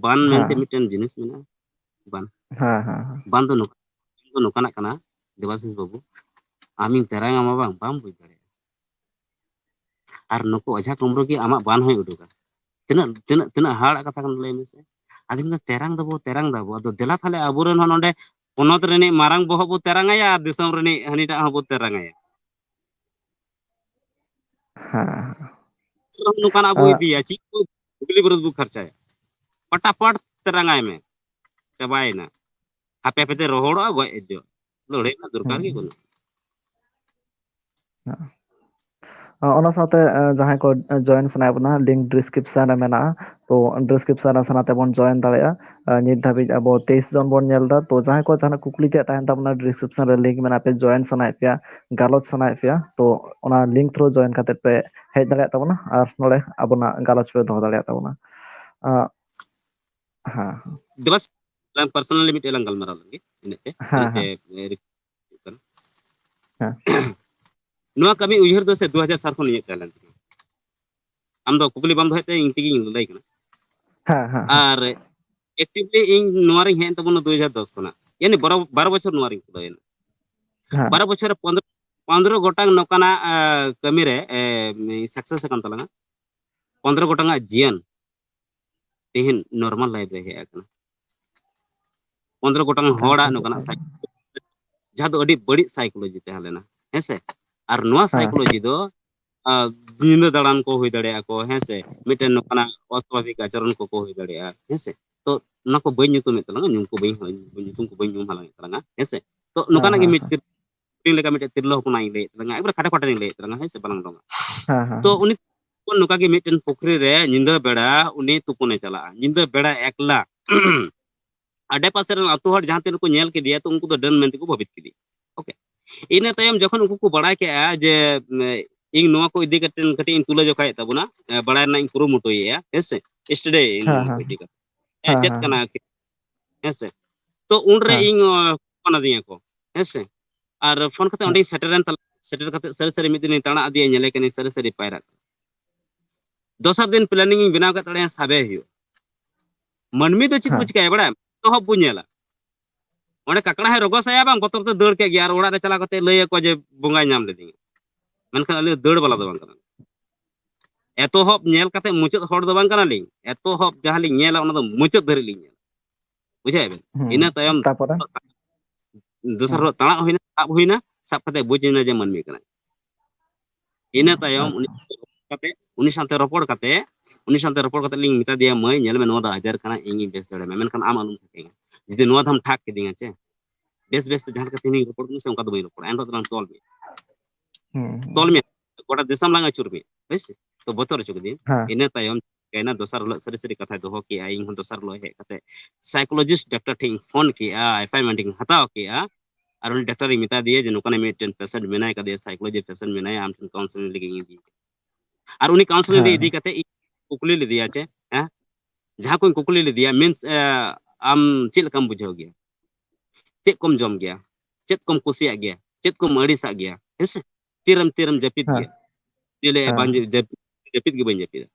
ᱵᱟᱱ ᱢᱮᱱᱛᱮ ᱦᱮᱸ᱾ ᱢᱤᱫᱴᱮᱱ ᱡᱤᱱᱤᱥ ᱢᱮᱱᱟᱜᱼᱟ? ᱵᱟᱱ᱾ ᱦᱮᱸ, ᱦᱮᱸ, ᱦᱮᱸ᱾ ᱵᱟᱱ ᱫᱚ ᱱᱚᱝᱠᱟ-, ᱫᱚ ᱱᱚᱝᱠᱟᱱᱟᱜ ᱠᱟᱱᱟ, ᱫᱮᱵᱟᱥᱤᱥ ᱵᱟᱹᱵᱩ, ᱟᱢᱤᱧ ᱛᱮᱨᱟᱝ ᱟᱢᱟ ᱵᱟᱝ, ᱵᱟᱢ ᱵᱩᱡᱽ ᱫᱟᱲᱮᱭᱟᱜᱼᱟ᱾ ᱟᱨ ᱱᱩᱠᱩ ᱚᱡᱷᱟ ᱠᱩᱢᱵᱽᱲᱩ ᱜᱮ ᱟᱢᱟᱜ ᱵᱟᱱ ᱦᱚᱸᱭ ᱩᱰᱩᱠᱟ᱾ ᱛᱤᱱᱟᱹᱜ, ᱛᱤᱱᱟᱹᱜ, ᱛᱤᱱᱟᱹᱜ ᱦᱟᱦᱟᱲᱟᱜ ᱠᱟᱛᱷᱟ ᱠᱟᱱᱟ, ᱞᱟᱹᱭ ᱢᱮᱥᱮ᱾ ᱟᱫᱚ ᱢᱮᱱᱫᱟ, "ᱛᱮᱨᱟᱝ ᱫᱟᱵᱚ, ᱛᱮᱨᱟᱝ ᱫᱟᱵᱚ, ᱟᱫᱚ ᱫᱮᱞᱟ ᱛᱟᱦᱞᱮ ᱟᱵᱚᱨᱮᱱ ᱦᱚᱸ ᱱᱚᱰᱮ ᱯᱚᱱᱚᱛ ᱨᱤᱱᱤᱡ ᱢᱟᱨᱟᱝ ᱵᱚᱦᱚᱜ ᱵᱚ ᱛᱮᱨᱟᱝ ᱟᱭᱟ ᱟᱨ ᱫᱤᱥᱚᱢ ᱨᱤᱱᱤᱡ ᱦᱟᱹᱱᱤᱴᱟᱜ ᱦᱚᱸᱵᱚ ᱛᱮᱨᱟᱝ ᱟᱭᱟ᱾" ᱦᱮᱸ᱾ ᱱᱚᱝᱠᱟᱱᱟᱜ ᱵᱚ ᱟᱜ ᱤᱫᱤᱭᱟ, ᱪᱮᱫ ᱠᱚ ᱵᱩᱜᱽᱞᱤ ᱵᱟᱹᱨᱩᱫ ᱵᱚ ᱠᱷᱚᱨᱪᱟᱭᱟ? ᱯᱟᱴᱟᱯᱟᱴ ᱛᱮᱨᱟᱝᱟᱭ ᱢᱮ, ᱪᱟᱵᱟᱭᱮᱱᱟ᱾ ᱦᱟᱯᱮ ᱦᱟᱯᱮ ᱛᱮ ᱨᱚᱦᱚᱲᱚᱜᱼᱟ, ᱜᱚᱡ ᱮᱡᱚᱜ, ᱞᱟᱹᱲᱦᱟᱹᱭ ᱨᱮᱱᱟᱜ ᱫᱚᱨᱠᱟᱨ ᱜᱮ ᱦᱩᱸ᱾ ᱵᱟᱹᱱᱩᱜᱼᱟ᱾ ᱦᱮᱸ᱾ ᱚᱱᱟ ᱥᱟᱶᱛᱮ ᱡᱟᱦᱟᱸᱭ ᱠᱚ ᱡᱚᱭᱮᱱ ᱥᱟᱱᱟᱭᱮᱫ ᱵᱚᱱᱟ, ᱞᱤᱝᱠ ᱰᱤᱥᱠᱨᱤᱯᱥᱚᱱ ᱨᱮ ᱢᱮᱱᱟᱜᱼᱟ᱾ ᱛᱚ ᱰᱤᱥᱠᱨᱤᱯᱥᱚᱱ ᱨᱮ ᱥᱮᱱ ᱛᱮᱵᱚᱱ ᱡᱚᱭᱮᱱ ᱫᱟᱲᱮᱭᱟᱜᱼᱟ᱾ ᱱᱤᱛ ᱫᱷᱟᱹᱵᱤᱡ ᱟᱵᱚ ᱛᱮᱭᱤᱥ ᱡᱚᱱ ᱵᱚᱱ ᱧᱮᱞ ᱮᱫᱟ᱾ ᱛᱚ ᱡᱟᱦᱟᱸᱭ ᱠᱚ ᱡᱟᱦᱟᱱᱟᱜ ᱠᱩᱠᱞᱤ ᱛᱮᱭᱟᱜ ᱛᱟᱦᱮᱱ ᱛᱟᱵᱚᱱᱟ, ᱰᱤᱥᱠᱨᱤᱯᱥᱚᱱ ᱨᱮ ᱞᱤᱝᱠ ᱢᱮᱱᱟᱜᱼᱟ, ᱯᱮ ᱡᱚᱭᱮᱱ ᱥᱟᱱᱟᱭᱮᱫ ᱯᱮᱭᱟ, ᱜᱟᱞᱚᱪ ᱥᱟᱱᱟᱭᱮᱫ ᱯᱮᱭᱟ, ᱛᱚ ᱚᱱᱟ ᱞᱤᱝᱠ ᱛᱷᱨᱩ ᱡᱚᱭᱮᱱ ᱠᱟᱛᱮ ᱯᱮ ᱦᱮᱡ ᱫᱟᱲᱮᱭᱟᱜ ᱛᱟᱵᱚᱱᱟ ᱟᱨ ᱱᱚᱰᱮ ᱟᱵᱚᱱᱟᱜ ᱜᱟᱞᱚᱪ ᱯᱮ ᱫᱚᱦᱚ ᱫᱟᱲᱮᱭᱟᱜ ᱛᱟᱵᱚᱱᱟ᱾ ᱟᱸ, ᱦᱮᱸ, ᱦᱮᱸ᱾ ᱫᱮᱵᱟᱥ, ᱟᱞᱟᱝ ᱯᱟᱨᱥᱚᱱᱟᱞᱤ ᱢᱤᱫᱴᱮᱡ ᱞᱟᱝ ᱜᱟᱞᱢᱟᱨᱟᱣ ᱞᱮᱱᱜᱮ, ᱤᱱᱟᱹᱜ ᱛᱮ, ᱦᱮᱸ, ᱤᱱᱟᱹᱜ ᱛᱮ, ᱦᱮᱸ᱾ ᱮ, ᱨᱤᱠ-, ᱠᱟᱱᱟ᱾ ᱦᱮᱸ᱾ ᱱᱚᱣᱟ ᱠᱟᱹᱢᱤ ᱩᱭᱦᱟᱹᱨ ᱫᱚ ᱥᱮ ᱫᱩ ᱦᱟᱡᱟᱨ ᱥᱟᱞ ᱠᱷᱚᱱ ᱤᱧᱟᱹᱜ ᱛᱟᱦᱮᱸ ᱞᱮᱱ ᱛᱤᱧᱟᱹ᱾ ᱟᱢ ᱫᱚ ᱠᱩᱠᱞᱤ ᱵᱟᱢ ᱫᱚᱦᱚᱭᱮᱫ ᱛᱮ ᱤᱧ ᱛᱮᱜᱮᱧ ᱞᱟᱹᱭ ᱠᱟᱱᱟ᱾ ᱦᱮᱸ, ᱦᱮᱸ, ᱦᱮᱸ᱾ ᱟᱨ actively ᱤᱧ ᱱᱚᱣᱟ ᱨᱤᱧ ᱦᱮᱡ ᱮᱱ ᱛᱟᱵᱚᱱᱟ ᱫᱩ ᱦᱟᱡᱟᱨ ᱫᱚᱥ ᱠᱷᱚᱱᱟᱜ᱾ ᱭᱟᱱᱤ ᱵᱟᱨᱚ, ᱵᱟᱨᱚ ᱵᱚᱪᱷᱚᱨ ᱱᱚᱣᱟ ᱨᱤᱧ ᱠᱷᱩᱞᱟᱹᱣ ᱮᱱᱟ᱾ ᱦᱮᱸ᱾ ᱵᱟᱨᱚ ᱵᱚᱪᱷᱚᱨ ᱨᱮ ᱯᱚᱱᱫᱽᱨᱚ, ᱯᱚᱱᱫᱽᱨᱚ ᱜᱚᱴᱟᱝ ᱱᱚᱝᱠᱟᱱᱟᱜ, ᱟ, ᱠᱟᱹᱢᱤ ᱨᱮ, ᱮ, success ᱟᱠᱟᱱ ᱛᱟᱞᱟᱝᱟ᱾ ᱯᱚᱱᱫᱽᱨᱚ ᱜᱚᱴᱟᱝᱟᱜ ᱡᱤᱭᱚᱱ ᱛᱮᱦᱮᱧ normal life ᱨᱮ ᱦᱮᱡ ᱟᱠᱟᱱᱟ᱾ ᱯᱚᱱᱫᱽᱨᱚ ᱜᱚᱴᱟᱝ ᱦᱮᱸ, ᱦᱚᱲᱟᱜ ᱦᱮᱸ, ᱱᱚᱝᱠᱟᱱᱟᱜ ᱦᱮᱸ᱾ Psy-, ᱡᱟᱦᱟᱸ ᱫᱚ ᱟᱹᱰᱤ ᱵᱟᱹᱲᱤᱡ psychology ᱛᱟᱦᱮᱸ ᱞᱮᱱᱟ, ᱦᱮᱸ ᱥᱮ? ᱟᱨ ᱱᱚᱣᱟ ᱦᱮᱸ᱾ Psychology ᱫᱚ, ᱟ, ᱧᱤᱫᱟᱹ ᱫᱟᱬᱟᱱ ᱠᱚ ᱦᱩᱭ ᱫᱟᱲᱮᱭᱟᱜᱼᱟ ᱠᱚ, ᱦᱮᱸ ᱥᱮ? ᱢᱤᱫᱴᱮᱱ ᱱᱚᱝᱠᱟᱱᱟᱜ ᱚᱥᱟᱵᱷᱟᱵᱤᱠ ᱟᱪᱚᱨᱚᱱ ᱠᱚᱠᱚ ᱦᱩᱭ ᱫᱟᱲᱮᱭᱟᱜᱼᱟ, ᱦᱮᱸ ᱥᱮ? ᱛᱚ, ᱚᱱᱟ ᱠᱚ ᱵᱟᱹᱧ ᱧᱩᱛᱩᱢᱮᱫ ᱛᱟᱞᱟᱝᱟ, ᱧᱩᱢ ᱠᱚ ᱵᱟᱹᱧ, ᱧᱩᱛᱩᱢ ᱠᱚ ᱵᱟᱹᱧ ᱧᱩᱢ ᱦᱟᱞᱟᱝ ᱮᱫ ᱛᱟᱞᱟᱝᱟ, ᱦᱮᱸ ᱥᱮ? ᱛᱚ, ᱦᱮᱸ, ᱱᱚᱝᱠᱟᱱᱟᱜ ᱜᱮ ᱦᱮᱸ, ᱢᱤᱫ ᱦᱮᱸ᱾ ᱠᱤᱨ-, ᱞᱮᱠᱟ ᱢᱤᱫᱴᱮᱱ ᱛᱤᱨᱞᱟᱹ ᱦᱚᱯᱚᱱᱟᱜ ᱤᱧ ᱞᱟᱹᱭᱮᱫ ᱛᱟᱞᱟᱝᱟ, ᱮᱠᱵᱟᱨᱮ ᱠᱷᱟᱴᱚ ᱠᱷᱟᱴᱚ ᱤᱧ ᱞᱟᱹᱭᱮᱫ ᱛᱟᱞᱟᱝᱟ, ᱦᱮᱸ ᱥᱮ? ᱵᱟᱞᱟᱝ ᱰᱚᱝᱟ᱾ ᱦᱮᱸ, ᱦᱮᱸ, ᱛᱚ, ᱦᱮᱸ᱾ ᱩᱱᱤ ᱱᱚᱝᱠᱟ ᱜᱮ ᱢᱤᱫᱴᱮᱱ ᱯᱩᱠᱷᱨᱤ ᱨᱮ ᱧᱤᱫᱟᱹ ᱵᱮᱲᱟ ᱩᱱᱤ ᱛᱩᱯᱩᱱᱮ ᱪᱟᱞᱟᱜᱼᱟ, ᱧᱤᱫᱟᱹ ᱵᱮᱲᱟ ᱮᱠᱞᱟ᱾ ᱟᱰᱮ ᱯᱟᱥᱮ ᱨᱮᱱ ᱟᱹᱛᱩ ᱦᱚᱲ ᱡᱟᱦᱟᱸ ᱛᱤᱱᱟᱹᱜ ᱠᱚ ᱧᱮᱞ ᱠᱮᱫᱮᱭᱟ, ᱛᱚ ᱩᱱᱠᱩ ᱫᱚ ᱰᱟᱹᱱ ᱢᱮᱱᱛᱮ ᱠᱚ ᱵᱷᱟᱹᱵᱤᱛ ᱠᱮᱫᱮᱭᱟ᱾ Okay᱾ ᱤᱱᱟᱹ ᱛᱟᱭᱚᱢ ᱡᱚᱠᱷᱚᱱ ᱩᱱᱠᱩ ᱠᱚ ᱵᱟᱲᱟᱭ ᱠᱮᱜᱼᱟ ᱡᱮ, ᱢᱮ, ᱤᱧ ᱱᱚᱣᱟ ᱠᱚ ᱤᱫᱤ ᱠᱟᱛᱮ ᱠᱟᱹᱴᱤᱡ ᱤᱧ ᱛᱩᱞᱟᱹ ᱡᱚᱠᱷᱟᱭᱮᱫ ᱛᱟᱵᱚᱱᱟ, ᱮ, ᱵᱟᱲᱟᱭ ᱨᱮᱱᱟᱜ ᱤᱧ ᱠᱩᱨᱩᱢᱩᱴᱩᱭᱮᱫᱼᱟ, ᱦᱮᱸ ᱥᱮ, study ᱤᱧ ᱦᱮᱸ, ᱱᱚᱣᱟ ᱠᱚ ᱦᱮᱸ, ᱤᱫᱤ ᱦᱮᱸ᱾ ᱠᱟᱛᱮ᱾ ᱦᱮᱸ, ᱦᱮᱸ, ᱪᱮᱫ ᱦᱮᱸ, ᱠᱟᱱᱟ ᱦᱮᱸ᱾ ᱟᱹᱠᱷᱤᱨ? ᱦᱮᱸ ᱥᱮ? ᱛᱚ ᱩᱱᱨᱮ ᱦᱮᱸ᱾ ᱤᱧ, ᱚ, ᱯᱷᱳᱱ ᱟᱹᱫᱤᱧᱟ ᱠᱚ, ᱦᱮᱸ ᱥᱮ? ᱟᱨ ᱯᱷᱳᱱ ᱠᱟᱛᱮ ᱦᱮᱸ᱾ ᱚᱸᱰᱮᱧ ᱥᱮᱴᱮᱨᱮᱱ ᱛᱟᱞᱟ-, ᱥᱮᱴᱮᱨ ᱠᱟᱛᱮ ᱥᱟᱹᱨᱤ ᱥᱟᱹᱨᱤ ᱢᱤᱫ ᱫᱤᱱᱤᱧ ᱛᱟᱬᱟ ᱟᱫᱮᱭᱟ, ᱧᱮᱞᱮ ᱠᱟᱹᱱᱟᱹᱧ ᱥᱟᱹᱨᱤ ᱥᱟᱹᱨᱤ ᱯᱟᱭᱨᱟᱜ ᱠᱟᱱᱟ᱾ ᱫᱚᱥᱟᱨ ᱫᱤᱱ planning ᱤᱧ ᱵᱮᱱᱟᱣ ᱠᱮᱫ ᱛᱟᱞᱮᱭᱟ, ᱥᱟᱵᱮ ᱦᱩᱭᱩᱜᱼᱟ᱾ ᱢᱟᱹᱱᱢᱤ ᱫᱚ ᱪᱮᱫ ᱠᱚ ᱦᱮᱸ᱾ ᱪᱤᱠᱟᱹᱭᱟ ᱵᱟᱲᱟᱭᱟᱢ? ᱮᱛᱚᱦᱚᱵ ᱵᱚ ᱧᱮᱞᱟ᱾ ᱚᱸᱰᱮ ᱠᱟᱠᱲᱟ ᱦᱚᱸᱭ ᱨᱚᱜᱚ ᱥᱟᱭᱟ ᱵᱟᱝ, ᱵᱚᱛᱚᱨ ᱛᱮ ᱫᱟᱹᱲ ᱠᱮᱫ ᱜᱮ ᱟᱨ ᱚᱲᱟᱜ ᱨᱮ ᱪᱟᱞᱟᱣ ᱠᱟᱛᱮ ᱞᱟᱹᱭ ᱟᱠᱚᱣᱟ ᱡᱮ ᱵᱚᱸᱜᱟᱭ ᱧᱟᱢ ᱞᱮᱫᱤᱧᱟ᱾ ᱢᱮᱱᱠᱷᱟᱱ ᱟᱞᱮ ᱫᱟᱹᱲ ᱵᱟᱞᱟ ᱫᱚ ᱵᱟᱝ ᱠᱟᱱᱟ᱾ ᱮᱛᱚᱦᱚᱵ ᱧᱮᱞ ᱠᱟᱛᱮ ᱢᱩᱪᱟᱹᱫ ᱦᱚᱲ ᱫᱚ ᱵᱟᱝ ᱠᱟᱱᱟᱞᱤᱧ᱾ ᱮᱛᱚᱦᱚᱵ ᱡᱟᱦᱟᱸ ᱞᱤᱧ ᱧᱮᱞᱟ ᱚᱱᱟ ᱫᱚ ᱢᱩᱪᱟᱹᱫ ᱫᱷᱟᱹᱨᱤᱡ ᱞᱤᱧ ᱧᱮᱞᱟ᱾ ᱵᱩᱡᱷᱟᱹᱣ ᱵᱮᱱ? ᱦᱩᱸ᱾ ᱤᱱᱟᱹ ᱛᱟᱭᱚᱢ ᱛᱟᱯᱚᱨᱮ? ᱫᱚᱥᱟᱨ ᱦᱩᱸ᱾ ᱦᱤᱞᱳᱜ ᱛᱟᱲᱟᱜ ᱦᱩᱭᱱᱟ, ᱥᱟᱵ ᱦᱩᱭᱱᱟ, ᱥᱟᱵ ᱠᱟᱛᱮ ᱵᱩᱡᱽ ᱮᱱᱟ ᱡᱮ ᱢᱟᱹᱱᱢᱤ ᱠᱟᱱᱟᱭ᱾ ᱤᱱᱟᱹ ᱛᱟᱭᱚᱢ ᱩᱱᱤ ᱟᱪᱪᱷᱟ᱾ ᱠᱟᱛᱮ, ᱩᱱᱤ ᱥᱟᱶᱛᱮ ᱨᱚᱯᱚᱲ ᱠᱟᱛᱮ, ᱩᱱᱤ ᱥᱟᱶᱛᱮ ᱨᱚᱯᱚᱲ ᱠᱟᱛᱮ ᱞᱤᱧ ᱢᱮᱛᱟ ᱫᱮᱭᱟ, "ᱢᱟᱹᱭ, ᱧᱮᱞ ᱢᱮ, ᱱᱚᱣᱟ ᱫᱚ ᱟᱡᱟᱨ ᱠᱟᱱᱟ, ᱤᱧᱤᱧ ᱵᱮᱥ ᱫᱟᱲᱮᱭᱟᱢᱟ, ᱢᱮᱱᱠᱷᱟᱱ ᱟᱢ ᱟᱞᱚᱢ ᱴᱷᱟᱠᱮᱧᱟ᱾ ᱡᱩᱫᱤ ᱱᱚᱣᱟ ᱫᱷᱟᱢ ᱴᱷᱟᱠ ᱠᱤᱫᱤᱧᱟ ᱪᱮ, ᱵᱮᱥ ᱵᱮᱥ ᱛᱮ ᱡᱟᱦᱟᱸ ᱞᱮᱠᱟ ᱛᱮᱦᱮᱧ ᱨᱚᱯᱚᱲ ᱠᱟᱱᱟ ᱥᱮ, ᱚᱱᱠᱟ ᱫᱚ ᱵᱟᱹᱧ ᱨᱚᱯᱚᱲᱟ, ᱮᱱ ᱨᱮᱦᱚᱸ ᱛᱚᱞᱟᱝ ᱛᱚᱞ ᱢᱮᱭᱟ᱾ ᱦᱩᱸ, ᱦᱩᱸ, ᱛᱚᱞ ᱦᱩᱸ᱾ ᱢᱮᱭᱟ, ᱜᱚᱴᱟ ᱫᱤᱥᱚᱢ ᱞᱟᱝ ᱟᱹᱪᱩᱨ ᱢᱮᱭᱟ, ᱦᱳᱭ ᱥᱮ? ᱛᱚ ᱵᱚᱛᱚᱨ ᱦᱚᱪᱚ ᱠᱮᱫᱤᱧ᱾ ᱦᱮᱸ᱾ ᱤᱱᱟᱹ ᱛᱟᱭᱚᱢ ᱪᱤᱠᱟᱹᱭᱮᱱᱟ, ᱫᱚᱥᱟᱨ ᱦᱤᱞᱳᱜ ᱥᱟᱹᱨᱤ ᱥᱟᱹᱨᱤ ᱠᱟᱛᱷᱟᱭ ᱫᱚᱦᱚ ᱠᱮᱜᱼᱟ᱾ ᱤᱧ ᱦᱚᱸ ᱫᱚᱥᱟᱨ ᱦᱤᱞᱳᱜ ᱦᱮᱡ ᱠᱟᱛᱮ psychologist doctor ᱴᱷᱮᱱ ᱤᱧ ᱯᱷᱳᱱ ᱠᱮᱜᱼᱟ, appointment ᱤᱧ ᱦᱟᱛᱟᱣ ᱠᱮᱜᱼᱟ᱾ ᱟᱨ ᱩᱱᱤ ᱰᱟᱠᱛᱟᱨᱤᱧ ᱢᱮᱛᱟ ᱫᱮᱭᱟ ᱡᱮ ᱱᱚᱝᱠᱟᱱᱟᱜ ᱢᱤᱫᱴᱮᱱ patient ᱢᱮᱱᱟᱭ ᱠᱟᱫᱮᱭᱟ, psychology patient ᱢᱮᱱᱟᱭᱟ, ᱟᱢ ᱴᱷᱮᱱ counselling ᱞᱟᱹᱜᱤᱫ ᱤᱧ ᱤᱫᱤᱭᱮ ᱠᱟᱱᱟ᱾ ᱟᱨ ᱩᱱᱤ counselling ᱨᱮ ᱦᱮᱸ, ᱤᱫᱤ ᱦᱮᱸ᱾ ᱠᱟᱛᱮ ᱤᱧ ᱠᱩᱠᱞᱤ ᱞᱮᱫᱮᱭᱟ ᱪᱮ, ᱦᱮᱸ, ᱡᱟᱦᱟᱸ ᱠᱚᱧ ᱠᱩᱠᱞᱤ ᱞᱮᱫᱮᱭᱟ, means, ᱮ, ᱟᱢ ᱪᱮᱫ ᱞᱮᱠᱟᱢ ᱵᱩᱡᱷᱟᱹᱣ ᱜᱮᱭᱟ, ᱪᱮᱫ ᱠᱚᱢ ᱡᱚᱢ ᱜᱮᱭᱟ, ᱪᱮᱫ ᱠᱚᱢ ᱠᱩᱥᱤᱭᱟᱜ ᱜᱮᱭᱟ, ᱪᱮᱫ ᱠᱚᱢ ᱟᱹᱲᱤᱥᱟᱜ ᱜᱮᱭᱟ, ᱦᱮᱸ ᱥᱮ? ᱛᱤᱨᱮᱢ, ᱛᱤᱨᱮᱢ ᱡᱟᱹᱯᱤᱫ ᱦᱮᱸ, ᱜᱮᱭᱟ? ᱩᱱᱤ ᱞᱟᱹᱭᱟ, ᱦᱮᱸ, "ᱵᱟᱝ, ᱦᱮᱸ᱾ ᱡᱟᱹᱯᱤᱫ, ᱡᱟᱹᱯᱤᱫ ᱜᱮ ᱵᱟᱹᱧ ᱡᱟᱹᱯᱤᱫᱟ᱾"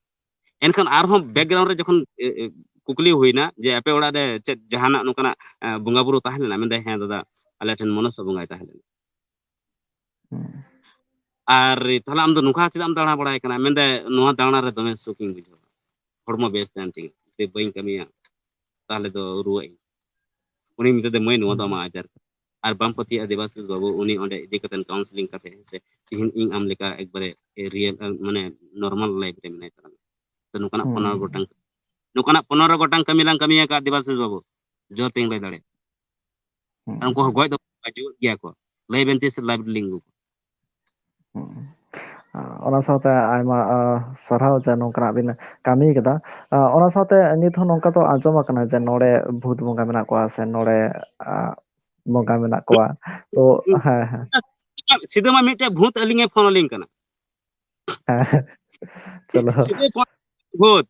ᱮᱱᱠᱷᱟᱱ ᱟᱨᱦᱚᱸ background ᱨᱮ ᱡᱚᱠᱷᱚᱱ, ᱮ, ᱮ, ᱠᱩᱠᱞᱤ ᱦᱩᱭᱱᱟ ᱡᱮ, "ᱟᱯᱮ ᱚᱲᱟᱜ ᱨᱮ ᱪᱮᱫ ᱡᱟᱦᱟᱱᱟᱜ ᱱᱚᱝᱠᱟᱱᱟᱜ, ᱮ, ᱵᱚᱸᱜᱟ ᱵᱩᱨᱩ ᱛᱟᱦᱮᱸ ᱞᱮᱱᱟ?" ᱢᱮᱱᱫᱟᱭ, "ᱦᱮᱸ ᱫᱟᱫᱟ, ᱟᱞᱮ ᱴᱷᱮᱱ ᱢᱚᱱᱚᱥᱟ ᱵᱚᱸᱜᱟᱭ ᱛᱟᱦᱮᱸ ᱞᱮᱱᱟ᱾" ᱦᱩᱸ᱾ ᱟᱨ ᱛᱟᱦᱞᱮ ᱟᱢ ᱫᱚ ᱱᱚᱝᱠᱟ ᱪᱮᱫᱟᱜ ᱮᱢ ᱫᱟᱬᱟ ᱵᱟᱲᱟᱭ ᱠᱟᱱᱟ? ᱢᱮᱱᱫᱟᱭ, "ᱱᱚᱣᱟ ᱫᱟᱬᱟ ᱨᱮ ᱫᱚᱢᱮ ᱥᱩᱠ ᱤᱧ ᱵᱩᱡᱷᱟᱹᱣᱟ, ᱦᱚᱲᱢᱚ ᱵᱮᱥ ᱛᱟᱦᱮᱱ ᱛᱤᱧᱟ, ᱡᱩᱫᱤ ᱵᱟᱹᱧ ᱠᱟᱹᱢᱤᱭᱟ ᱛᱟᱦᱞᱮ ᱫᱚ ᱨᱩᱣᱟᱹᱜ ᱤᱧ᱾" ᱩᱱᱤ ᱢᱮᱛᱟᱫᱮ, "ᱢᱟᱹᱭ, ᱱᱚᱣᱟ ᱫᱚ ᱦᱩᱸ᱾ ᱟᱢᱟᱜ ᱟᱡᱟᱨ ᱠᱟᱱᱟ, ᱟᱨ ᱵᱟᱢ ᱯᱟᱹᱛᱭᱟᱹᱜᱼᱟ, ᱫᱮᱵᱟᱥᱤᱥ ᱵᱟᱹᱵᱩ, ᱩᱱᱤ ᱚᱸᱰᱮ ᱤᱫᱤ ᱠᱟᱛᱮ counselling ᱠᱟᱛᱮ, ᱦᱮᱸ ᱥᱮ, ᱛᱤᱦᱤᱧ ᱤᱧ ᱟᱢ ᱞᱮᱠᱟ ᱮᱠᱵᱟᱨᱮ real, ᱢᱟᱱᱮ normal life ᱨᱮ ᱢᱮᱱᱟᱭ ᱛᱟᱞᱟᱝᱟ᱾ ᱛᱚ ᱱᱚᱝᱠᱟᱱᱟᱜ ᱦᱩᱸ, ᱯᱚᱱᱨᱚ ᱦᱩᱸ, ᱜᱚᱴᱟᱝ, ᱱᱚᱝᱠᱟᱱᱟᱜ ᱯᱚᱱᱨᱚ ᱜᱚᱴᱟᱝ ᱠᱟᱹᱢᱤ ᱞᱟᱝ ᱠᱟᱹᱢᱤ ᱟᱠᱟᱫ ᱫᱮᱵᱟᱥᱤᱥ ᱵᱟᱹᱵᱩ, ᱡᱳᱨ ᱛᱮᱧ ᱞᱟᱹᱭ ᱫᱟᱲᱮᱭᱟᱜᱼᱟ᱾ ᱦᱩᱸ᱾ ᱟᱨ ᱩᱱᱠᱩ ᱦᱚᱸ ᱜᱚᱡ ᱫᱚ ᱵᱟᱠᱚ ᱜᱩᱡᱩᱜ ᱜᱮᱭᱟ ᱠᱚ, ᱞᱟᱹᱭ ᱵᱮᱱ ᱛᱤᱥ live ᱨᱮᱞᱤᱧ ᱟᱹᱜᱩ ᱠᱚᱣᱟ?" ᱦᱩᱸ᱾ ᱚᱱᱟ ᱥᱟᱶᱛᱮ ᱟᱭᱢᱟ, ᱟ, ᱥᱟᱨᱦᱟᱣ ᱡᱮ ᱱᱚᱝᱠᱟᱱᱟᱜ ᱵᱤᱱ ᱠᱟᱹᱢᱤ ᱠᱟᱫᱟ᱾ ᱟ, ᱚᱱᱟ ᱥᱟᱶᱛᱮ ᱱᱤᱛ ᱦᱚᱸ ᱱᱚᱝᱠᱟ ᱫᱚ ᱟᱸᱡᱚᱢ ᱟᱠᱟᱱᱟ ᱡᱮ ᱱᱚᱰᱮ ᱵᱷᱩᱛ ᱵᱚᱸᱜᱟ ᱢᱮᱱᱟᱜ ᱠᱚᱣᱟ ᱥᱮ ᱱᱚᱰᱮ, ᱟ, ᱵᱚᱸᱜᱟ ᱢᱮᱱᱟᱜ ᱠᱚᱣᱟ᱾ ᱛᱚ, ᱦᱩᱸ᱾ ᱦᱮᱸ, ᱦᱮᱸ᱾ ᱥᱤᱫᱷᱟᱹ ᱢᱟ ᱢᱤᱫᱴᱮᱡ ᱵᱷᱩᱛ ᱟᱹᱞᱤᱧᱮ ᱯᱷᱳᱱ ᱟᱹᱞᱤᱧ ᱠᱟᱱᱟ᱾ ᱦᱮᱸ᱾ ᱪᱚᱞᱚ᱾ ᱥᱤᱫᱷᱟᱹ ᱯᱷᱳᱱ ᱵᱷᱩᱛ᱾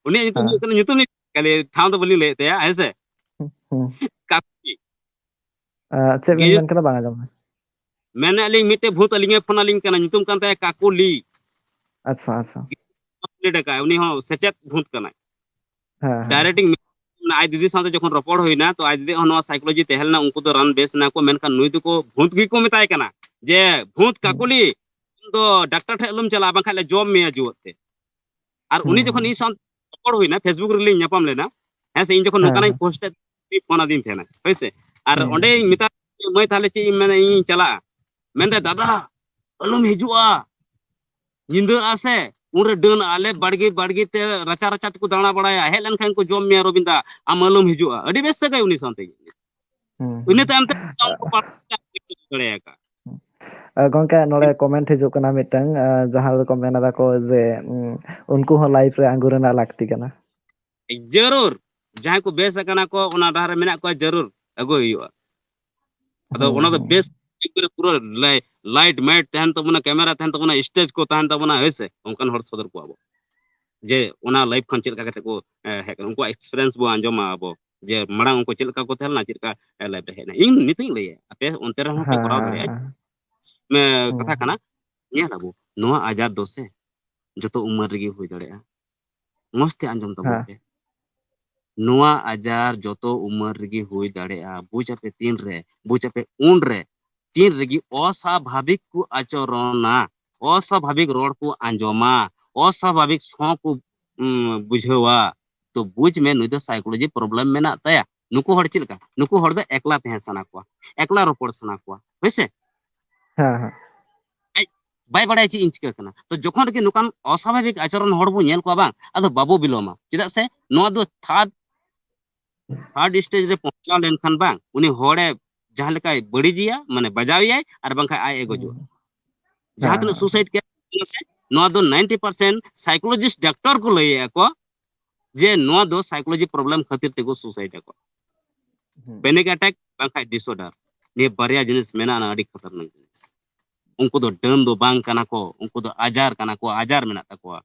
ᱩᱱᱤᱭᱟᱜ ᱧᱩᱛᱩᱢ ᱦᱮᱸ᱾ ᱦᱩᱭᱩᱜ ᱠᱟᱱᱟ, ᱧᱩᱛᱩᱢ ᱞᱤᱧ, ᱠᱷᱟᱹᱞᱤ ᱴᱷᱟᱶ ᱫᱚ ᱵᱟᱹᱞᱤᱧ ᱞᱟᱹᱭᱮᱫ ᱛᱟᱭᱟ, ᱦᱮᱸ ᱥᱮ? ᱦᱩᱸ, ᱦᱩᱸ᱾ ᱠᱟᱹᱠᱩᱞᱤ᱾ ᱟ, ᱪᱮᱫ ᱵᱤᱱ ᱜᱮᱡᱩ-, ᱢᱮᱱ ᱠᱮᱫᱟ? ᱵᱟᱝ ᱟᱸᱡᱚᱢ ᱞᱮᱱᱟ᱾ ᱢᱮᱱᱮᱫ ᱞᱤᱧ, ᱢᱤᱫᱴᱮᱡ ᱵᱷᱩᱛ ᱟᱹᱞᱤᱧᱮ ᱯᱷᱳᱱ ᱟᱹᱞᱤᱧ ᱠᱟᱱᱟ, ᱧᱩᱛᱩᱢ ᱠᱟᱱ ᱛᱟᱭᱟ ᱠᱟᱠᱩᱞᱤ᱾ ᱟᱪᱪᱷᱟ, ᱟᱪᱪᱷᱟ᱾ ᱞᱮ ᱰᱟᱠᱟᱭ, ᱩᱱᱤ ᱦᱚᱸ ᱥᱮᱪᱮᱫ ᱵᱷᱩᱛ ᱠᱟᱱᱟᱭ᱾ ᱦᱮᱸ, ᱦᱮᱸ᱾ Direct ᱤᱧ ᱢᱮ-, ᱟᱡ ᱫᱤᱫᱤ ᱥᱟᱶᱛᱮ ᱡᱚᱠᱷᱚᱱ ᱨᱚᱯᱚᱲ ᱦᱩᱭᱱᱟ, ᱛᱚ ᱟᱡ ᱫᱤᱫᱤ ᱦᱚᱸ ᱱᱚᱣᱟ psychology ᱛᱟᱦᱮᱸ ᱞᱮᱱᱟ, ᱩᱱᱠᱩ ᱫᱚ ᱨᱟᱱ ᱵᱮᱥ ᱮᱱᱟ ᱠᱚ, ᱢᱮᱱᱠᱷᱟᱱ ᱱᱩᱭ ᱫᱚᱠᱚ ᱵᱷᱩᱛ ᱜᱮᱠᱚ ᱢᱮᱛᱟᱭ ᱠᱟᱱᱟ ᱡᱮ, "ᱵᱷᱩᱛ ᱦᱩᱸ᱾ ᱠᱟᱠᱩᱞᱤ, ᱟᱢ ᱫᱚ ᱰᱟᱠᱛᱟᱨ ᱴᱷᱮᱱ ᱟᱞᱚᱢ ᱪᱟᱞᱟᱜᱼᱟ, ᱵᱟᱝᱠᱷᱟᱱ ᱞᱮ ᱡᱚᱢ ᱢᱮᱭᱟ ᱡᱩᱣᱟᱹᱜ ᱛᱮ᱾" ᱟᱨ ᱩᱱᱤ ᱦᱩᱸ, ᱡᱚᱠᱷᱚᱱ ᱦᱩᱸ᱾ ᱤᱧ ᱥᱟᱶ ᱨᱚᱯᱚᱲ ᱦᱩᱭᱱᱟ, Facebook ᱨᱮᱞᱤᱧ ᱧᱟᱯᱟᱢ ᱞᱮᱱᱟ, ᱦᱮᱸ ᱥᱮ, ᱤᱧ ᱡᱚᱠᱷᱚᱱ ᱦᱮᱸ, ᱱᱚᱝᱠᱟᱱᱟᱜ ᱦᱮᱸ᱾ Post ᱮᱫ, ᱩᱱᱤ ᱯᱷᱳᱱ ᱟᱹᱫᱤᱧ ᱛᱟᱦᱮᱱᱟ, ᱦᱳᱭ ᱥᱮ᱾ ᱟᱨ ᱦᱩᱸ, ᱚᱸᱰᱮᱧ ᱦᱩᱸ᱾ ᱢᱮᱛᱟ ᱫᱮᱭᱟ, "ᱢᱟᱹᱭ, ᱛᱟᱦᱞᱮ ᱪᱮᱫ ᱤᱧ ᱢᱮᱱᱟ, ᱤᱧᱤᱧ ᱪᱟᱞᱟᱜᱼᱟ?" ᱢᱮᱱᱫᱟᱭ, "ᱫᱟᱫᱟ, ᱟᱞᱚᱢ ᱦᱤᱡᱩᱜᱼᱟ, ᱧᱤᱫᱟᱹᱜᱼᱟ ᱥᱮ, ᱩᱱᱨᱮ ᱰᱟᱹᱱ ᱟᱞᱮ ᱵᱟᱲᱜᱮ, ᱵᱟᱲᱜᱮ ᱛᱮ, ᱨᱟᱪᱟ, ᱨᱟᱪᱟ ᱛᱮᱠᱚ ᱫᱟᱬᱟ ᱵᱟᱲᱟᱭᱟ, ᱦᱮᱡ ᱞᱮᱱᱠᱷᱟᱱ ᱠᱚ ᱡᱚᱢ ᱢᱮᱭᱟ ᱨᱚᱵᱤᱱᱫᱟ, ᱟᱢ ᱟᱞᱚᱢ ᱦᱤᱡᱩᱜᱼᱟ᱾" ᱟᱹᱰᱤ ᱵᱮᱥ ᱥᱟᱹᱜᱟᱹᱭ ᱩᱱᱤ ᱥᱟᱶᱛᱮ᱾ ᱦᱩᱸ, ᱤᱱᱟᱹ ᱦᱩᱸ᱾ ᱛᱟᱭᱚᱢ ᱛᱮ ᱩᱱᱠᱩ ᱯᱟᱲᱦᱟᱣ ᱫᱟᱲᱮᱭᱟᱠᱟᱫ᱾ ᱦᱩᱸ᱾ ᱜᱚᱝᱠᱮ, ᱱᱚᱰᱮ ᱠᱚᱢᱮᱱᱴ ᱦᱤᱡᱩᱜ ᱠᱟᱱᱟ ᱢᱤᱫᱴᱟᱝ, ᱡᱟᱦᱟᱸ ᱨᱮ ᱠᱚ ᱢᱮᱱ ᱮᱫᱟ ᱠᱚ ᱡᱮ ᱩᱱᱠᱩ ᱦᱚᱸ ᱞᱟᱭᱤᱯᱷ ᱨᱮ ᱟᱬᱜᱚ ᱨᱮᱱᱟᱜ ᱞᱟᱹᱠᱛᱤ ᱠᱟᱱᱟ᱾ ᱡᱟᱹᱨᱩᱲ᱾ ᱡᱟᱦᱟᱸᱭ ᱠᱚ ᱵᱮᱥ ᱟᱠᱟᱱᱟ ᱠᱚ, ᱚᱱᱟ ᱰᱟᱦᱟᱨ ᱨᱮ ᱢᱮᱱᱟᱜ ᱠᱚᱣᱟ, ᱡᱟᱹᱨᱩᱲ ᱟᱹᱜᱩᱭ ᱦᱩᱭᱩᱜᱼᱟ᱾ ᱟᱫᱚ ᱚᱱᱟ ᱫᱚ ᱵᱮᱥ ᱯᱩᱨᱟᱹ ᱞᱟᱭᱤᱴ ᱢᱟᱭᱤᱴ ᱛᱟᱦᱮᱱ ᱛᱟᱵᱚᱱᱟ, ᱠᱮᱢᱮᱨᱟ ᱛᱟᱦᱮᱱ ᱛᱟᱵᱚᱱᱟ, ᱥᱴᱮᱡᱽ ᱠᱚ ᱛᱟᱦᱮᱱ ᱛᱟᱵᱚᱱᱟ, ᱦᱳᱭ ᱥᱮ, ᱚᱱᱠᱟᱱ ᱦᱚᱲ ᱥᱚᱫᱚᱨ ᱠᱚᱣᱟ ᱵᱚ᱾ ᱡᱮ ᱚᱱᱟ ᱞᱟᱭᱤᱯᱷ ᱠᱷᱚᱱ ᱪᱮᱫ ᱞᱮᱠᱟ ᱠᱟᱛᱮ ᱠᱚ ᱦᱮᱡ ᱟᱠᱟᱱᱟ, ᱩᱱᱠᱩᱣᱟᱜ ᱮᱠᱥᱯᱤᱨᱤᱭᱮᱱᱥ ᱵᱚ ᱟᱸᱡᱚᱢᱟ ᱟᱵᱚ, ᱡᱮ ᱢᱟᱲᱟᱝ ᱩᱱᱠᱩ ᱪᱮᱫ ᱞᱮᱠᱟ ᱠᱚ ᱛᱟᱦᱮᱸ ᱞᱮᱱᱟ, ᱪᱮᱫ ᱞᱮᱠᱟ ᱞᱟᱭᱤᱯᱷ ᱨᱮ ᱦᱮᱡ ᱮᱱᱟ᱾ ᱤᱧ ᱱᱤᱛᱚᱜ ᱤᱧ ᱞᱟᱹᱭᱟ, ᱟᱯᱮ ᱚᱱᱛᱮ ᱨᱮᱦᱚᱸ ᱯᱮ ᱠᱚᱨᱟᱣ ᱫᱟᱲᱮᱭᱟᱜᱼᱟ᱾ ᱠᱟᱛᱷᱟ ᱠᱟᱱᱟ, ᱧᱮᱞ ᱟᱵᱚ, ᱱᱚᱣᱟ ᱟᱡᱟᱨ ᱫᱚ ᱥᱮ ᱡᱚᱛᱚ ᱩᱢᱮᱨ ᱨᱮᱜᱮ ᱦᱩᱭ ᱫᱟᱲᱮᱭᱟᱜᱼᱟ᱾ ᱢᱚᱡᱽ ᱛᱮ ᱟᱸᱡᱚᱢ ᱛᱟᱵᱚᱱ ᱯᱮ᱾ ᱱᱚᱣᱟ ᱟᱡᱟᱨ ᱡᱚᱛᱚ ᱩᱢᱮᱨ ᱨᱮᱜᱮ ᱦᱩᱭ ᱫᱟᱲᱮᱭᱟᱜᱼᱟ᱾ ᱵᱩᱡᱽ ᱟᱯᱮ ᱛᱤᱱ ᱨᱮ, ᱵᱩᱡᱽ ᱟᱯᱮ ᱩᱱ ᱨᱮ, ᱛᱤᱱ ᱨᱮᱜᱮ ᱚᱥᱟᱵᱷᱟᱵᱤᱠ ᱠᱚ ᱟᱪᱚᱨᱚᱱᱟ, ᱚᱥᱟᱵᱷᱟᱵᱤᱠ ᱨᱚᱲ ᱠᱚ ᱟᱸᱡᱚᱢᱟ, ᱚᱥᱟᱵᱷᱟᱵᱤᱠ ᱥᱚ ᱠᱚ, ᱩᱢ, ᱵᱩᱡᱷᱟᱹᱣᱟ, ᱛᱚ ᱵᱩᱡᱽ ᱢᱮ ᱱᱩᱭ ᱫᱚ ᱥᱟᱭᱠᱳᱞᱚᱡᱤ ᱯᱨᱚᱵᱞᱮᱢ ᱢᱮᱱᱟᱜ ᱛᱟᱭᱟ᱾ ᱱᱩᱠᱩ ᱦᱚᱲ ᱪᱮᱫ ᱞᱮᱠᱟ? ᱱᱩᱠᱩ ᱦᱚᱲ ᱫᱚ ᱮᱠᱞᱟ ᱛᱟᱦᱮᱸ ᱥᱟᱱᱟ ᱠᱚᱣᱟ, ᱮᱠᱞᱟ ᱨᱚᱯᱚᱲ ᱥᱟᱱᱟ ᱠᱚᱣᱟ, ᱦᱳᱭ ᱥᱮ? ᱦᱮᱸ, ᱦᱮᱸ᱾ ᱟᱡ ᱵᱟᱭ ᱵᱟᱲᱟᱭᱟ ᱪᱮᱫ ᱤᱧ ᱪᱤᱠᱟᱹ ᱠᱟᱱᱟ᱾ ᱛᱚ ᱡᱚᱠᱷᱚᱱ ᱨᱮᱜᱮ ᱱᱚᱝᱠᱟᱱ ᱚᱥᱟᱵᱷᱟᱵᱤᱠ ᱟᱪᱚᱨᱚᱱ ᱦᱚᱲ ᱵᱚ ᱧᱮᱞ ᱠᱚᱣᱟ ᱵᱟᱝ, ᱟᱫᱚ ᱵᱟᱵᱚ ᱵᱤᱞᱚᱢᱟ᱾ ᱪᱮᱫᱟᱜ ᱥᱮ ᱱᱚᱣᱟ ᱫᱚ ᱛᱷᱟᱨᱰ, ᱛᱷᱟᱨᱰ ᱥᱴᱮᱡᱽ ᱨᱮ ᱯᱳᱸᱪᱷᱟᱣ ᱞᱮᱱᱠᱷᱟᱱ ᱵᱟᱝ, ᱩᱱᱤ ᱦᱚᱲᱮ ᱡᱟᱦᱟᱸ ᱞᱮᱠᱟᱭ ᱵᱟᱹᱲᱤᱡᱮᱭᱟ, ᱢᱟᱱᱮ ᱵᱟᱡᱟᱣᱮᱭᱟᱭ, ᱟᱨ ᱵᱟᱝᱠᱷᱟᱱ ᱟᱡ ᱮ ᱜᱚᱡᱚᱜᱼᱟ᱾ ᱦᱩᱸ᱾ ᱡᱟᱦᱟᱸ ᱦᱮᱸ, ᱛᱤᱱᱟᱹᱜ ᱦᱮᱸ, ᱥᱩᱥᱟᱭᱤᱰ ᱠᱮᱥ ᱦᱩᱭᱩᱜ ᱠᱟᱱᱟ ᱥᱮ, ᱱᱚᱣᱟ ᱫᱚ ᱱᱟᱭᱤᱱᱴᱤ ᱯᱟᱨᱥᱮᱱᱴ ᱥᱟᱭᱠᱳᱞᱚᱡᱤᱥᱴ ᱰᱟᱠᱛᱚᱨ ᱠᱚ ᱞᱟᱹᱭᱮᱫᱼᱟ ᱠᱚ ᱡᱮ ᱱᱚᱣᱟ ᱫᱚ ᱥᱟᱭᱠᱳᱞᱚᱡᱤ ᱯᱨᱚᱵᱞᱮᱢ ᱠᱷᱟᱹᱛᱤᱨ ᱛᱮᱠᱚ ᱥᱩᱥᱟᱭᱤᱰ ᱟᱠᱚ᱾ ᱦᱩᱸ᱾ ᱯᱮᱱᱤᱠ ᱮᱴᱮᱠ ᱵᱟᱝᱠᱷᱟᱱ ᱰᱤᱥᱚᱨᱰᱟᱨ, ᱱᱤᱭᱟᱹ ᱵᱟᱨᱭᱟ ᱡᱤᱱᱤᱥ ᱢᱮᱱᱟᱜᱼᱟ, ᱟᱹᱰᱤ ᱠᱷᱟᱛᱟᱨᱱᱟᱠ ᱡᱤᱱᱤᱥ᱾ ᱩᱱᱠᱩ ᱫᱚ ᱰᱟᱹᱱ ᱫᱚ ᱵᱟᱝ ᱠᱟᱱᱟ ᱠᱚ, ᱩᱱᱠᱩ ᱫᱚ ᱟᱡᱟᱨ ᱠᱟᱱᱟ ᱠᱚ, ᱟᱡᱟᱨ ᱢᱮᱱᱟᱜ ᱛᱟᱠᱚᱣᱟ᱾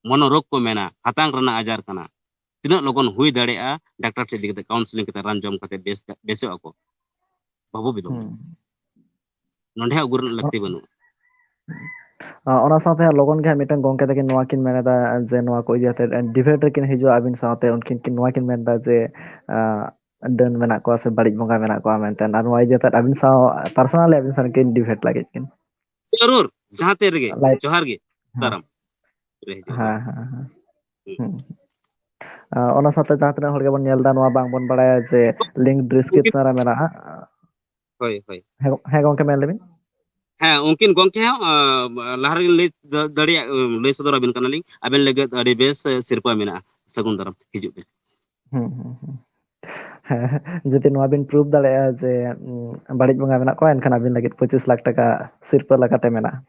ᱢᱚᱱᱳᱨᱳᱜᱽ ᱠᱚ ᱢᱮᱱᱟ, ᱦᱟᱛᱟᱝ ᱨᱮᱱᱟᱜ ᱟᱡᱟᱨ ᱠᱟᱱᱟ᱾ ᱛᱤᱱᱟᱹᱜ ᱞᱚᱜᱚᱱ ᱦᱩᱭ ᱫᱟᱲᱮᱭᱟᱜᱼᱟ, ᱰᱟᱠᱛᱟᱨ ᱴᱷᱮᱱ ᱤᱫᱤ ᱠᱟᱛᱮ, ᱠᱟᱣᱩᱱᱥᱮᱞᱤᱝ ᱠᱟᱛᱮ, ᱨᱟᱱ ᱡᱚᱢ ᱠᱟᱛᱮ ᱵᱮᱥ, ᱵᱮᱥᱚᱜ ᱟᱠᱚ᱾ ᱵᱟᱵᱚ ᱵᱤᱞᱚᱢᱟ᱾ ᱦᱩᱸ᱾ ᱱᱚᱸᱰᱮ ᱦᱚᱸ ᱟᱹᱜᱩ ᱨᱮᱱᱟᱜ ᱞᱟᱹᱠᱛᱤ ᱵᱟᱹᱱᱩᱜᱼᱟ᱾ ᱟᱨ ᱚᱱᱟ ᱥᱟᱶᱛᱮ ᱦᱟᱸᱜ ᱞᱚᱜᱚᱱ ᱜᱮ ᱦᱟᱸᱜ ᱢᱤᱫᱴᱟᱝ ᱜᱚᱝᱠᱮ ᱛᱟᱹᱠᱤᱱ ᱱᱚᱣᱟ ᱠᱤᱱ ᱢᱮᱱ ᱮᱫᱟ ᱡᱮ ᱱᱚᱣᱟ ᱠᱚ ᱤᱫᱤ ᱠᱟᱛᱮ ᱰᱤᱵᱮᱴ ᱨᱮᱠᱤᱱ ᱦᱤᱡᱩᱜᱼᱟ ᱟᱹᱵᱤᱱ ᱥᱟᱶᱛᱮ, ᱩᱱᱠᱤᱱ ᱠᱤᱱ ᱱᱚᱣᱟ ᱠᱤᱱ ᱢᱮᱱ ᱮᱫᱟ ᱡᱮ, ᱟᱸ, ᱰᱟᱹᱱ ᱢᱮᱱᱟᱜ ᱠᱚᱣᱟ ᱥᱮ ᱵᱟᱹᱲᱤᱡ ᱵᱚᱸᱜᱟ ᱢᱮᱱᱟᱜ ᱠᱚᱣᱟ ᱢᱮᱱᱛᱮ, ᱟᱨ ᱱᱚᱣᱟ ᱤᱫᱤ ᱠᱟᱛᱮ ᱟᱹᱵᱤᱱ ᱥᱟᱶ ᱯᱟᱨᱥᱚᱱᱟᱞᱤ ᱟᱹᱵᱤᱱ ᱥᱟᱶ ᱠᱤᱱ ᱰᱤᱵᱮᱴ ᱞᱟᱹᱜᱤᱫ ᱠᱤᱱ᱾ ᱡᱟᱹᱨᱩᱲ, ᱡᱟᱦᱟᱸ ᱛᱤᱱ ᱨᱮᱜᱮ᱾ ᱞᱟᱭᱤᱵᱷ᱾ ᱡᱚᱦᱟᱨ ᱜᱮ᱾ ᱦᱮᱸ᱾ ᱫᱟᱨᱟᱢ᱾ ᱨᱮ ᱦᱤᱡᱩᱜ ᱦᱮᱸ, ᱦᱩᱭᱩᱜᱼᱟ᱾ ᱦᱮᱸ, ᱦᱮᱸ᱾ ᱦᱩᱸ᱾ ᱦᱩᱸ᱾ ᱟᱨ ᱚᱱᱟ ᱥᱟᱶᱛᱮ ᱡᱟᱦᱟᱸ ᱛᱤᱱᱟᱹᱜ ᱦᱚᱲ ᱜᱮᱵᱚᱱ ᱧᱮᱞ ᱮᱫᱟ, ᱱᱚᱣᱟ ᱵᱟᱝᱵᱚᱱ ᱵᱟᱲᱟᱭᱟ ᱡᱮ ᱞᱤᱝᱠ ᱩᱱᱠᱤᱱ ᱰᱤᱥᱠᱨᱤᱯᱥᱚᱱ ᱨᱮ ᱢᱮᱱᱟᱜᱼᱟ᱾ ᱦᱳᱭ, ᱦᱳᱭ᱾ ᱦᱮᱸ, ᱦᱮᱸ, ᱜᱚᱝᱠᱮ, ᱢᱮᱱ ᱞᱮᱵᱤᱱ᱾ ᱦᱮᱸ, ᱩᱱᱠᱤᱱ ᱜᱚᱝᱠᱮ ᱦᱚᱸ, ᱟᱸ, ᱞᱟᱦᱟ ᱨᱮᱜᱮ ᱞᱟᱹᱭ ᱫᱟ-, ᱫᱟᱲᱮᱭᱟᱜ, ᱞᱟᱹᱭ ᱥᱚᱫᱚᱨ ᱟᱹᱵᱤᱱ ᱠᱟᱱᱟᱞᱤᱧ, ᱟᱵᱮᱱ ᱞᱟᱹᱜᱤᱫ ᱟᱹᱰᱤ ᱵᱮᱥ, ᱮ, ᱥᱤᱨᱯᱟᱹ ᱢᱮᱱᱟᱜᱼᱟ᱾ ᱥᱟᱹᱜᱩᱱ ᱫᱟᱨᱟᱢ, ᱦᱤᱡᱩᱜ ᱵᱤᱱ᱾ ᱦᱩᱸ, ᱦᱩᱸ, ᱦᱩᱸ᱾ ᱦᱮᱸ, ᱡᱩᱫᱤ ᱱᱚᱣᱟ ᱵᱤᱱ prove ᱫᱟᱲᱮᱭᱟᱜᱼᱟ ᱡᱮ, ᱩᱸ, ᱵᱟᱹᱲᱤᱡ ᱵᱚᱸᱜᱟ ᱢᱮᱱᱟᱜ ᱠᱚᱣᱟ, ᱮᱱᱠᱷᱟᱱ ᱟᱹᱵᱤᱱ ᱞᱟᱹᱜᱤᱫ ᱯᱚᱸᱪᱤᱥ ᱞᱟᱠᱷ ᱴᱟᱠᱟ ᱥᱤᱨᱯᱟᱹ ᱞᱮᱠᱟᱛᱮ ᱢᱮᱱᱟᱜᱼᱟ᱾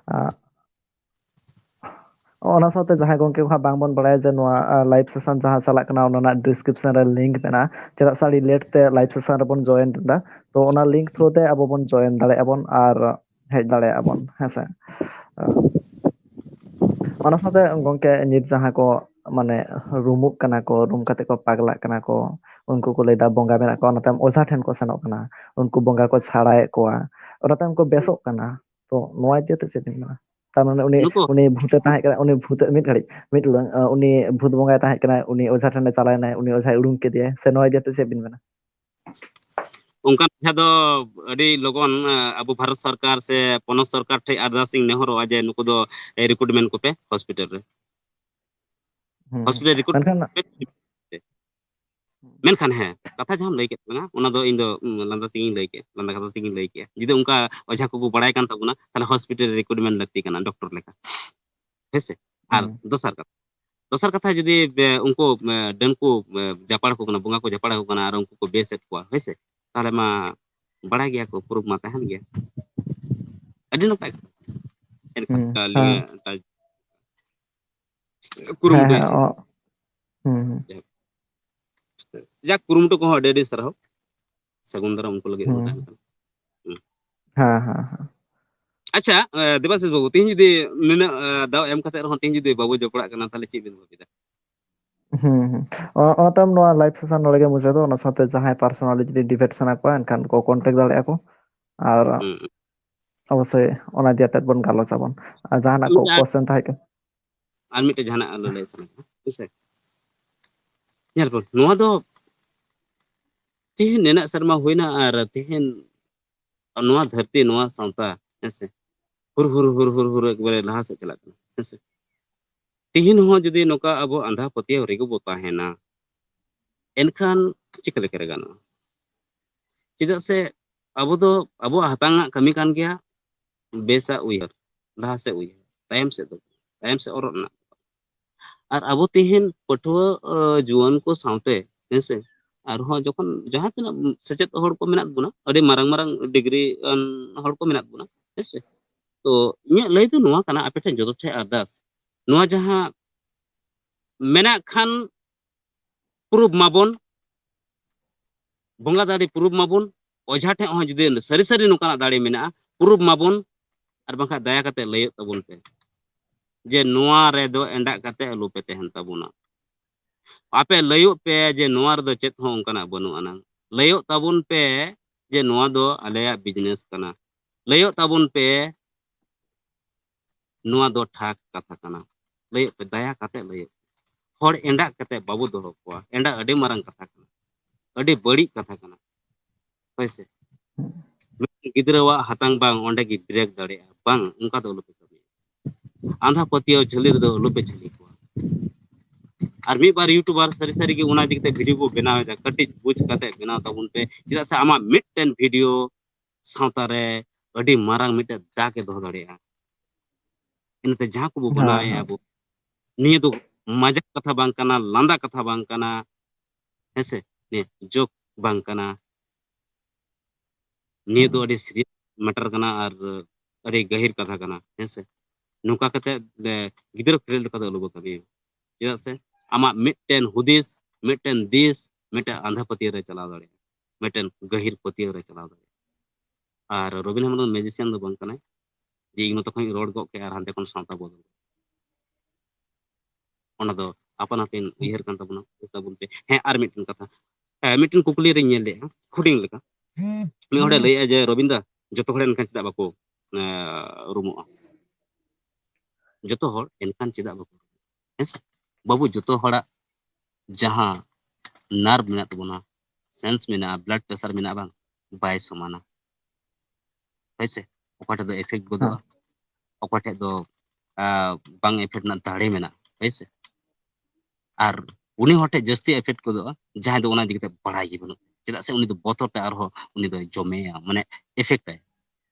ᱟᱸ, ᱚᱱᱟ ᱥᱟᱶᱛᱮ ᱡᱟᱦᱟᱸᱭ ᱜᱚᱢᱠᱮ ᱠᱚ ᱦᱟᱸᱜ ᱵᱟᱝᱵᱚᱱ ᱵᱟᱲᱟᱭᱟ ᱡᱮ ᱱᱚᱣᱟ, ᱟᱸ, live session ᱡᱟᱦᱟᱸ ᱪᱟᱞᱟᱜ ᱠᱟᱱᱟ, ᱚᱱᱟ ᱨᱮᱱᱟᱜ description ᱨᱮ link ᱢᱮᱱᱟᱜᱼᱟ᱾ ᱪᱮᱫᱟᱜ ᱥᱮ ᱟᱹᱰᱤ late ᱛᱮ live session ᱨᱮᱵᱚᱱ join ᱮᱫᱟ, ᱛᱚ ᱚᱱᱟ link through ᱛᱮ ᱟᱵᱚ ᱵᱚᱱ join ᱫᱟᱲᱮᱭᱟᱜᱼᱟ ᱵᱚᱱ ᱟᱨ ᱦᱮᱡ ᱫᱟᱲᱮᱭᱟᱜᱼᱟ ᱵᱚᱱ, ᱦᱮᱸ ᱥᱮ᱾ ᱚᱱᱟ ᱥᱟᱶᱛᱮ ᱜᱚᱢᱠᱮ, ᱱᱤᱛ ᱡᱟᱦᱟᱸ ᱠᱚ ᱢᱟᱱᱮ ᱨᱩᱢᱩᱜ ᱠᱟᱱᱟ ᱠᱚ, ᱨᱩᱢ ᱠᱟᱛᱮ ᱠᱚ ᱯᱟᱜᱽᱞᱟᱜ ᱠᱟᱱᱟ ᱠᱚ, ᱩᱱᱠᱩ ᱠᱚ ᱞᱟᱹᱭᱫᱟ ᱵᱚᱸᱜᱟ ᱢᱮᱱᱟᱜ ᱠᱚᱣᱟ, ᱚᱱᱟ ᱛᱟᱭᱚᱢ ᱚᱡᱷᱟ ᱴᱷᱮᱱ ᱠᱚ ᱥᱮᱱᱚᱜ ᱠᱟᱱᱟ, ᱩᱱᱠᱩ ᱵᱚᱸᱜᱟ ᱠᱚ ᱪᱷᱟᱲᱟᱭᱮᱫ ᱠᱚᱣᱟ, ᱚᱱᱟ ᱛᱟᱭᱚᱢ ᱠᱚ ᱵᱮᱥᱚᱜ ᱠᱟᱱᱟ᱾ ᱛᱚ ᱱᱚᱣᱟ ᱤᱫᱤ ᱠᱟᱛᱮ ᱪᱮᱫ ᱵᱤᱱ ᱢᱮᱱᱟ? ᱛᱟᱨ ᱢᱟᱱᱮ ᱩᱱᱤ, ᱱᱩᱠᱩ ᱩᱱᱤ ᱵᱷᱩᱛᱮ ᱛᱟᱦᱮᱸ ᱠᱟᱱᱟ, ᱩᱱᱤ ᱵᱷᱩᱛ, ᱢᱤᱫ ᱜᱷᱟᱹᱲᱤᱡ, ᱢᱤᱫ ᱰᱚᱸᱰᱮ, ᱩᱱᱤ ᱵᱷᱩᱛ ᱵᱚᱸᱜᱟᱭ ᱛᱟᱦᱮᱸ ᱠᱟᱱᱟ, ᱩᱱᱤ ᱚᱡᱷᱟ ᱴᱷᱮᱱᱮ ᱪᱟᱞᱟᱣ ᱮᱱᱟᱭ, ᱩᱱᱤ ᱚᱡᱷᱟᱭ ᱩᱰᱩᱝ ᱠᱮᱫᱮᱭᱟᱭ, ᱥᱮ ᱱᱚᱣᱟ ᱤᱫᱤ ᱠᱟᱛᱮ ᱪᱮᱫ ᱵᱤᱱ ᱢᱮᱱᱟ? ᱚᱱᱠᱟᱱ ᱚᱡᱷᱟ ᱫᱚ ᱟᱹᱰᱤ ᱞᱚᱜᱚᱱ, ᱟᱸ, ᱟᱵᱚ ᱵᱷᱟᱨᱚᱛ ᱥᱚᱨᱠᱟᱨ ᱥᱮ ᱯᱚᱱᱚᱛ ᱥᱚᱨᱠᱟᱨ ᱴᱷᱮᱱ ᱟᱨᱫᱟᱥ ᱤᱧ ᱱᱮᱦᱚᱨᱚᱜᱼᱟ ᱡᱮ ᱱᱩᱠᱩ ᱫᱚ, ᱮ, recruitment ᱠᱚᱯᱮ hospital ᱨᱮ᱾ ᱦᱩᱸ, ᱦᱩᱸ᱾ Hospital recruitment ᱢᱮᱱᱠᱷᱟᱱ ᱯᱮ᱾ ᱢᱮᱱᱠᱷᱟᱱ ᱦᱮᱸ, ᱠᱟᱛᱷᱟ ᱡᱟᱦᱟᱸᱢ ᱞᱟᱹᱭ ᱠᱮᱫ ᱛᱟᱞᱟᱝᱟ, ᱚᱱᱟ ᱫᱚ ᱤᱧ ᱫᱚ, ᱩᱸ, ᱞᱟᱸᱫᱟ ᱛᱮᱜᱤᱧ ᱞᱟᱹᱭ ᱠᱮᱜᱼᱟ, ᱞᱟᱸᱫᱟ ᱠᱟᱛᱷᱟ ᱛᱮᱜᱤᱧ ᱞᱟᱹᱭ ᱠᱮᱜᱼᱟ᱾ ᱡᱩᱫᱤ ᱚᱱᱠᱟ ᱚᱡᱷᱟ ᱠᱚᱠᱚ ᱵᱟᱲᱟᱭ ᱠᱟᱱ ᱛᱟᱵᱚᱱᱟ, ᱛᱟᱦᱞᱮ hospital recruitment ᱞᱟᱹᱠᱛᱤ ᱠᱟᱱᱟ doctor ᱞᱮᱠᱟ᱾ ᱦᱮᱸ ᱥᱮ? ᱟᱨ ᱦᱩᱸ᱾ ᱫᱚᱥᱟᱨ ᱠᱟᱛᱷᱟ, ᱫᱚᱥᱟᱨ ᱠᱟᱛᱷᱟ ᱡᱩᱫᱤ ᱵᱮ-, ᱩᱱᱠᱩ, ᱮ, ᱰᱟᱹᱱ ᱠᱚ, ᱮ, ᱡᱟᱯᱟᱲ ᱟᱠᱚ ᱠᱟᱱᱟ, ᱵᱚᱸᱜᱟ ᱠᱚ ᱡᱟᱯᱟᱲ ᱟᱠᱚ ᱠᱟᱱᱟ ᱟᱨ ᱩᱱᱠᱩ ᱠᱚ ᱵᱮᱥᱮᱫ ᱠᱚᱣᱟ, ᱦᱳᱭ ᱥᱮ? ᱛᱟᱦᱞᱮ ᱢᱟ ᱵᱟᱲᱟᱭ ᱜᱮᱭᱟ ᱠᱚ, proof ᱢᱟ ᱛᱟᱦᱮᱱ ᱜᱮᱭᱟ᱾ ᱟᱹᱰᱤ ᱱᱟᱯᱟᱭ ᱠᱟᱛᱷᱟ᱾ ᱮᱱᱠᱷᱟᱱ ᱦᱩᱸ, ᱟᱹᱞᱤᱧᱟᱜ ᱦᱮᱸ᱾ ᱚᱱᱠᱟ ᱦᱮᱸ, ᱠᱩᱨᱩᱢᱩᱴᱩᱭ ᱦᱮᱸ, ᱥᱮ ᱚ, ᱦᱩᱸ, ᱦᱩᱸ᱾ ᱡᱟᱠ, ᱠᱩᱨᱩᱢᱩᱴᱩ ᱠᱚᱦᱚᱸ ᱟᱹᱰᱤ ᱟᱹᱰᱤ ᱥᱟᱨᱦᱟᱣ᱾ ᱥᱟᱹᱜᱩᱱ ᱫᱟᱨᱟᱢ ᱩᱱᱠᱩ ᱞᱟᱹᱜᱤᱫ ᱦᱚᱸ ᱦᱩᱸ᱾ ᱛᱟᱦᱮᱱ ᱠᱟᱱᱟ᱾ ᱦᱩᱸ᱾ ᱦᱮᱸ, ᱦᱮᱸ, ᱦᱮᱸ᱾ ᱟᱪᱪᱷᱟ, ᱮ, ᱫᱮᱵᱟᱥᱤᱥ ᱵᱟᱹᱵᱩ, ᱛᱮᱦᱮᱧ ᱡᱩᱫᱤ ᱱᱩᱱᱟᱹᱜ, ᱮ, ᱫᱟᱣ ᱮᱢ ᱠᱟᱛᱮ ᱨᱮᱦᱚᱸ ᱛᱮᱦᱮᱧ ᱡᱩᱫᱤ ᱵᱟᱵᱚ ᱡᱚᱯᱲᱟᱜ ᱠᱟᱱᱟ, ᱛᱟᱦᱞᱮ ᱪᱮᱫ ᱵᱤᱱ ᱵᱷᱟᱹᱵᱤᱭᱮᱫᱟ? ᱦᱩᱸ, ᱦᱩᱸ᱾ ᱚ-, ᱚᱱᱟ ᱛᱟᱭᱚᱢ ᱱᱚᱣᱟ live session ᱱᱚᱰᱮ ᱜᱮ ᱢᱩᱪᱟᱹᱫᱚᱜ, ᱚᱱᱟ ᱥᱟᱶᱛᱮ ᱡᱟᱦᱟᱸᱭ personally ᱡᱩᱫᱤ debate ᱥᱟᱱᱟ ᱠᱚᱣᱟ, ᱮᱱᱠᱷᱟᱱ ᱠᱚ contact ᱫᱟᱲᱮᱭᱟᱜᱼᱟ ᱠᱚ᱾ ᱟᱨ ᱦᱩᱸ, ᱦᱩᱸ᱾ ᱚᱵᱚᱥᱥᱳᱭ ᱚᱱᱟ ᱤᱫᱤ ᱠᱟᱛᱮᱫ ᱵᱚᱱ ᱜᱟᱞᱚᱪ ᱟᱵᱚᱱ᱾ ᱟᱨ ᱟᱨ ᱡᱟᱦᱟᱱᱟᱜ ᱠᱚ ᱢᱤᱫᱴᱮᱡ, ᱟᱨ, question ᱛᱟᱦᱮᱸ ᱠᱟᱱᱟ? ᱟᱨ ᱢᱤᱫᱴᱮᱡ ᱡᱟᱦᱟᱱᱟᱜ ᱟᱞᱚ ᱞᱟᱹᱭ ᱥᱟᱱᱟ ᱠᱟᱱᱟ, ᱦᱮᱸ ᱥᱮ? ᱧᱮᱞ ᱵᱚᱱ, ᱱᱚᱣᱟ ᱫᱚ ᱛᱮᱦᱮᱧ ᱱᱤᱱᱟᱹᱜ ᱥᱮᱨᱢᱟ ᱦᱩᱭᱱᱟ ᱟᱨ ᱛᱮᱦᱮᱧ ᱱᱚᱣᱟ ᱫᱷᱟᱹᱨᱛᱤ, ᱱᱚᱣᱟ ᱥᱟᱶᱛᱟ, ᱦᱮᱸ ᱥᱮ, ᱦᱩᱨ, ᱦᱩᱨ, ᱦᱩᱨ, ᱦᱩᱨ, ᱦᱩᱨ ᱮᱠᱵᱟᱨᱮ ᱞᱟᱦᱟ ᱥᱮᱫ ᱪᱟᱞᱟᱜ ᱠᱟᱱᱟ, ᱦᱮᱸ ᱥᱮ᱾ ᱛᱮᱦᱮᱧ ᱦᱚᱸ ᱡᱩᱫᱤ ᱱᱚᱝᱠᱟ ᱟᱵᱚ ᱟᱸᱫᱷᱟ ᱯᱟᱹᱛᱭᱟᱹᱣ ᱨᱮᱜᱮ ᱵᱚ ᱛᱟᱦᱮᱱᱟ, ᱮᱱᱠᱷᱟᱱ ᱪᱤᱠᱟᱹ ᱞᱮᱠᱟᱨᱮ ᱜᱟᱱᱚᱜᱼᱟ? ᱪᱮᱫᱟᱜ ᱥᱮ ᱟᱵᱚ ᱫᱚ ᱟᱵᱚᱣᱟᱜ ᱦᱟᱛᱟᱝ ᱟᱜ ᱠᱟᱹᱢᱤ ᱠᱟᱱ ᱜᱮᱭᱟ, ᱵᱮᱥᱟᱜ ᱩᱭᱦᱟᱹᱨ, ᱞᱟᱦᱟ ᱥᱮᱫ ᱩᱭᱦᱟᱹᱨ, ᱛᱟᱭᱚᱢ ᱥᱮᱫ ᱫᱚ, ᱛᱟᱭᱚᱢ ᱥᱮᱫ ᱚᱨᱚᱜ ᱨᱮᱱᱟᱜ᱾ ᱟᱨ ᱟᱵᱚ ᱛᱮᱦᱮᱧ ᱯᱟᱹᱴᱷᱩᱣᱟᱹ ᱡᱩᱣᱟᱹᱱ ᱠᱚ ᱥᱟᱶᱛᱮ, ᱦᱮᱸᱥᱮ, ᱟᱨᱦᱚᱸ ᱡᱚᱠᱷᱚᱱ ᱡᱟᱦᱟᱸ ᱛᱤᱱᱟᱹᱜ ᱥᱮᱪᱮᱫ ᱦᱚᱲ ᱠᱚ ᱢᱮᱱᱟᱜ ᱵᱚᱱᱟ, ᱟᱹᱰᱤ ᱢᱟᱨᱟᱝ ᱢᱟᱨᱟᱝ ᱰᱤᱜᱽᱨᱤ ᱟᱱ ᱦᱚᱲ ᱠᱚ ᱢᱮᱱᱟᱜ ᱵᱚᱱᱟ, ᱦᱮᱸᱥᱮ᱾ ᱛᱚ ᱤᱧᱟᱹᱜ ᱞᱟᱹᱭ ᱫᱚ ᱱᱚᱣᱟ ᱠᱟᱱᱟ, ᱟᱯᱮ ᱴᱷᱮᱱ ᱡᱚᱛᱚ ᱴᱷᱮᱱ ᱟᱨᱫᱟᱥ, ᱱᱚᱣᱟ ᱡᱟᱦᱟᱸ ᱢᱮᱱᱟᱜ ᱠᱷᱟᱱ ᱯᱨᱩᱯ ᱢᱟᱵᱚᱱ, ᱵᱚᱸᱜᱟ ᱫᱟᱲᱮ ᱯᱨᱩᱯ ᱢᱟᱵᱚᱱ, ᱚᱡᱷᱟ ᱴᱷᱮᱱ ᱦᱚᱸ ᱡᱩᱫᱤ ᱥᱟᱹᱨᱤ ᱥᱟᱹᱨᱤ ᱱᱚᱝᱠᱟᱱᱟᱜ ᱫᱟᱲᱮ ᱢᱮᱱᱟᱜᱼᱟ, ᱯᱨᱩᱯ ᱢᱟᱵᱚᱱ, ᱟᱨ ᱵᱟᱝᱠᱷᱟᱱ ᱫᱟᱭᱟ ᱠᱟᱛᱮ ᱞᱟᱹᱭᱚᱜ ᱛᱟᱵᱚᱱ ᱯᱮ ᱡᱮ ᱱᱚᱣᱟ ᱨᱮᱫᱚ ᱮᱸᱰᱟᱜ ᱠᱟᱛᱮ ᱟᱞᱚ ᱯᱮ ᱛᱟᱦᱮᱱ ᱛᱟᱵᱚᱱᱟ᱾ ᱟᱯᱮ ᱞᱟᱹᱭᱚᱜ ᱯᱮ ᱡᱮ ᱱᱚᱣᱟ ᱨᱮᱫᱚ ᱪᱮᱫ ᱦᱚᱸ ᱚᱱᱠᱟᱱᱟᱜ ᱵᱟᱹᱱᱩᱜ ᱟᱱᱟᱝ᱾ ᱞᱟᱹᱭᱚᱜ ᱛᱟᱵᱚᱱ ᱯᱮ ᱡᱮ ᱱᱚᱣᱟ ᱫᱚ ᱟᱞᱮᱭᱟᱜ ᱵᱤᱡᱽᱱᱮᱥ ᱠᱟᱱᱟ᱾ ᱞᱟᱹᱭᱚᱜ ᱛᱟᱵᱚᱱ ᱯᱮ ᱱᱚᱣᱟ ᱫᱚ ᱴᱷᱟᱠ ᱠᱟᱛᱷᱟ ᱠᱟᱱᱟ᱾ ᱞᱟᱹᱭᱚᱜ ᱯᱮ, ᱫᱟᱭᱟ ᱠᱟᱛᱮ ᱞᱟᱹᱭᱚᱜ ᱯᱮ᱾ ᱦᱚᱲ ᱮᱸᱰᱟᱜ ᱠᱟᱛᱮ ᱵᱟᱵᱚ ᱫᱚᱦᱚ ᱠᱚᱣᱟ᱾ ᱮᱸᱰᱟᱜ ᱟᱹᱰᱤ ᱢᱟᱨᱟᱝ ᱠᱟᱛᱷᱟ ᱠᱟᱱᱟ, ᱟᱹᱰᱤ ᱵᱟᱹᱲᱤᱡ ᱠᱟᱛᱷᱟ ᱠᱟᱱᱟ᱾ ᱦᱳᱭ ᱥᱮ? ᱢᱤᱫᱴᱮᱱ ᱜᱤᱫᱽᱨᱟᱹᱣᱟᱜ ᱦᱟᱛᱟᱝ ᱵᱟᱝ ᱚᱸᱰᱮ ᱜᱮ ᱵᱨᱮᱠ ᱫᱟᱲᱮᱭᱟᱜᱼᱟ, ᱵᱟᱝ, ᱚᱱᱠᱟ ᱫᱚ ᱟᱞᱚᱯᱮ ᱠᱟᱹᱢᱤᱭᱟ᱾ ᱟᱸᱫᱷᱟ ᱯᱟᱹᱛᱭᱟᱹᱣ ᱡᱷᱟᱹᱞᱤ ᱨᱮᱫᱚ ᱟᱞᱚᱯᱮ ᱡᱷᱟᱹᱞᱤ ᱠᱚᱣᱟ᱾ ᱟᱨ ᱢᱤᱫ ᱵᱟᱨ ᱭᱩᱴᱩᱵᱟᱨ ᱥᱟᱹᱨᱤ ᱥᱟᱹᱨᱤ ᱜᱮ ᱚᱱᱟ ᱤᱫᱤ ᱠᱟᱛᱮ ᱵᱷᱤᱰᱤᱭᱳ ᱠᱚ ᱵᱮᱱᱟᱣ ᱮᱫᱟ, ᱠᱟᱹᱴᱤᱡ ᱵᱩᱡᱽ ᱠᱟᱛᱮ ᱵᱮᱱᱟᱣ ᱛᱟᱵᱚᱱ ᱯᱮ, ᱪᱮᱫᱟᱜ ᱥᱮ ᱟᱢᱟᱜ ᱢᱤᱫᱴᱮᱱ ᱵᱷᱤᱰᱤᱭᱳ ᱥᱟᱶᱛᱟ ᱨᱮ ᱟᱹᱰᱤ ᱢᱟᱨᱟᱝ ᱢᱤᱫᱴᱮᱱ ᱫᱟᱜᱽ ᱮ ᱫᱚᱦᱚ ᱫᱟᱲᱮᱭᱟᱜᱼᱟ᱾ ᱤᱱᱟᱹᱛᱮ ᱡᱟᱦᱟᱸ ᱠᱚᱵᱚ ᱵᱮᱱᱟᱣᱮᱫᱼᱟ ᱵᱚ, ᱱᱤᱭᱟᱹ ᱫᱚ ᱢᱟᱡᱟᱠ ᱠᱟᱛᱷᱟ ᱵᱟᱝ ᱠᱟᱱᱟ, ᱞᱟᱸᱫᱟ ᱠᱟᱛᱷᱟ ᱵᱟᱝ ᱠᱟᱱᱟ, ᱦᱮᱸᱥᱮ? ᱱᱤᱭᱟᱹ ᱡᱳᱠ ᱵᱟᱝ ᱠᱟᱱᱟ᱾ ᱱᱤᱭᱟᱹ ᱫᱚ ᱟᱹᱰᱤ ᱥᱤᱨᱤᱭᱟᱥ ᱢᱮᱴᱟᱨ ᱠᱟᱱᱟ ᱟᱨ ᱟᱹᱰᱤ ᱜᱟᱹᱦᱤᱨ ᱠᱟᱛᱷᱟ ᱠᱟᱱᱟ, ᱦᱮᱸᱥᱮ? ᱱᱚᱝᱠᱟ ᱠᱟᱛᱮ, ᱮ, ᱜᱤᱫᱽᱨᱟᱹ ᱠᱷᱮᱞᱳᱰ ᱞᱮᱠᱟ ᱫᱚ ᱟᱞᱚ ᱵᱚ ᱠᱟᱹᱢᱤᱭᱟ᱾ ᱪᱮᱫᱟᱜ ᱥᱮ ᱟᱢᱟᱜ ᱢᱤᱫᱴᱮᱱ ᱦᱩᱫᱤᱥ, ᱢᱤᱫᱴᱮᱱ ᱫᱤᱥ, ᱢᱤᱫᱴᱮᱱ ᱟᱸᱫᱷᱟ ᱯᱟᱹᱛᱭᱟᱹᱣ ᱨᱮ ᱪᱟᱞᱟᱣ ᱫᱟᱲᱮᱭᱟᱜᱼᱟ, ᱢᱤᱫᱴᱮᱱ ᱜᱟᱹᱦᱤᱨ ᱯᱟᱹᱛᱭᱟᱹᱣ ᱨᱮ ᱪᱟᱞᱟᱣ ᱫᱟᱲᱮᱭᱟᱜᱼᱟ᱾ ᱟᱨ ᱨᱚᱵᱤᱱ ᱦᱮᱢᱵᱨᱚᱢ ᱫᱚ ᱢᱮᱡᱤᱥᱤᱭᱟᱱ ᱫᱚ ᱵᱟᱝ ᱠᱟᱱᱟᱭ ᱡᱮ ᱤᱧ ᱱᱚᱛᱮ ᱠᱷᱚᱱ ᱤᱧ ᱨᱚᱲ ᱜᱚᱫ ᱠᱮᱜᱼᱟ ᱟᱨ ᱦᱟᱱᱛᱮ ᱠᱷᱚᱱ ᱥᱟᱶᱛᱟ ᱵᱚᱫᱚᱞ᱾ ᱚᱱᱟ ᱫᱚ ᱟᱯᱟᱱ ᱟᱹᱯᱤᱱ ᱩᱭᱦᱟᱹᱨ ᱠᱟᱱ ᱛᱟᱵᱚᱱᱟ, ᱛᱟᱵᱚᱱ ᱯᱮ᱾ ᱦᱮᱸ, ᱟᱨ ᱢᱤᱫᱴᱮᱱ ᱠᱟᱛᱷᱟ, ᱦᱮᱸ, ᱢᱤᱫᱴᱮᱱ ᱠᱩᱠᱞᱤ ᱨᱤᱧ ᱧᱮᱞ ᱞᱮᱫᱼᱟ, ᱦᱩᱰᱤᱧ ᱞᱮᱠᱟ᱾ ᱢᱤᱫ ᱦᱚᱲᱮ ᱞᱟᱹᱭᱮᱫᱼᱟ ᱡᱮ, "ᱨᱚᱵᱤᱱ ᱫᱟ, ᱡᱚᱛᱚ ᱦᱚᱲ ᱮᱱᱠᱷᱟᱱ ᱪᱮᱫᱟᱜ ᱵᱟᱠᱚ, ᱮ, ᱨᱩᱢᱩᱜᱼᱟ? ᱡᱚᱛᱚ ᱦᱚᱲ ᱮᱱᱠᱷᱟᱱ ᱪᱮᱫᱟᱜ ᱵᱟᱠᱚ ᱨᱩᱢᱩᱜᱼᱟ?" ᱦᱮᱸ ᱥᱮ? ᱵᱟᱹᱵᱩ, ᱡᱚᱛᱚ ᱦᱚᱲᱟᱜ ᱡᱟᱦᱟᱸ ᱱᱟᱨᱵᱷ ᱢᱮᱱᱟᱜ ᱛᱟᱵᱚᱱᱟ, ᱥᱮᱱᱥ ᱢᱮᱱᱟᱜᱼᱟ, ᱵᱞᱟᱰ ᱯᱨᱮᱥᱟᱨ ᱢᱮᱱᱟᱜᱼᱟ, ᱵᱟᱝ, ᱵᱟᱭ ᱥᱚᱢᱟᱱᱟ᱾ ᱦᱳᱭ ᱥᱮ? ᱚᱠᱟ ᱴᱷᱮᱡ ᱫᱚ ᱮᱯᱷᱮᱠᱴ ᱜᱚᱫᱚᱜᱼᱟ, ᱚᱠᱟ ᱴᱷᱮᱡ ᱫᱚ, ᱟ, ᱵᱟᱝ ᱮᱯᱷᱮᱠᱴ ᱨᱮᱱᱟᱜ ᱫᱟᱲᱮ ᱢᱮᱱᱟᱜᱼᱟ, ᱦᱳᱭ ᱥᱮ? ᱟᱨ ᱩᱱᱤ ᱦᱚᱲ ᱴᱷᱮᱡ ᱡᱟᱹᱥᱛᱤ ᱮᱯᱷᱮᱠᱴ ᱜᱚᱫᱚᱜᱼᱟ, ᱡᱟᱦᱟᱸᱭ ᱫᱚ ᱚᱱᱟ ᱤᱫᱤ ᱠᱟᱛᱮ ᱵᱟᱲᱟᱭ ᱜᱮ ᱵᱟᱹᱱᱩᱜ ᱛᱟᱭᱟ᱾ ᱪᱮᱫᱟᱜ ᱥᱮ ᱩᱱᱤ ᱫᱚ ᱵᱚᱛᱚᱨ ᱛᱮ ᱟᱨᱦᱚᱸ ᱩᱱᱤ ᱫᱚᱭ ᱡᱚᱢᱮᱭᱟ, ᱢᱟᱱᱮ ᱮᱯᱷᱮᱠᱴ ᱟᱭ᱾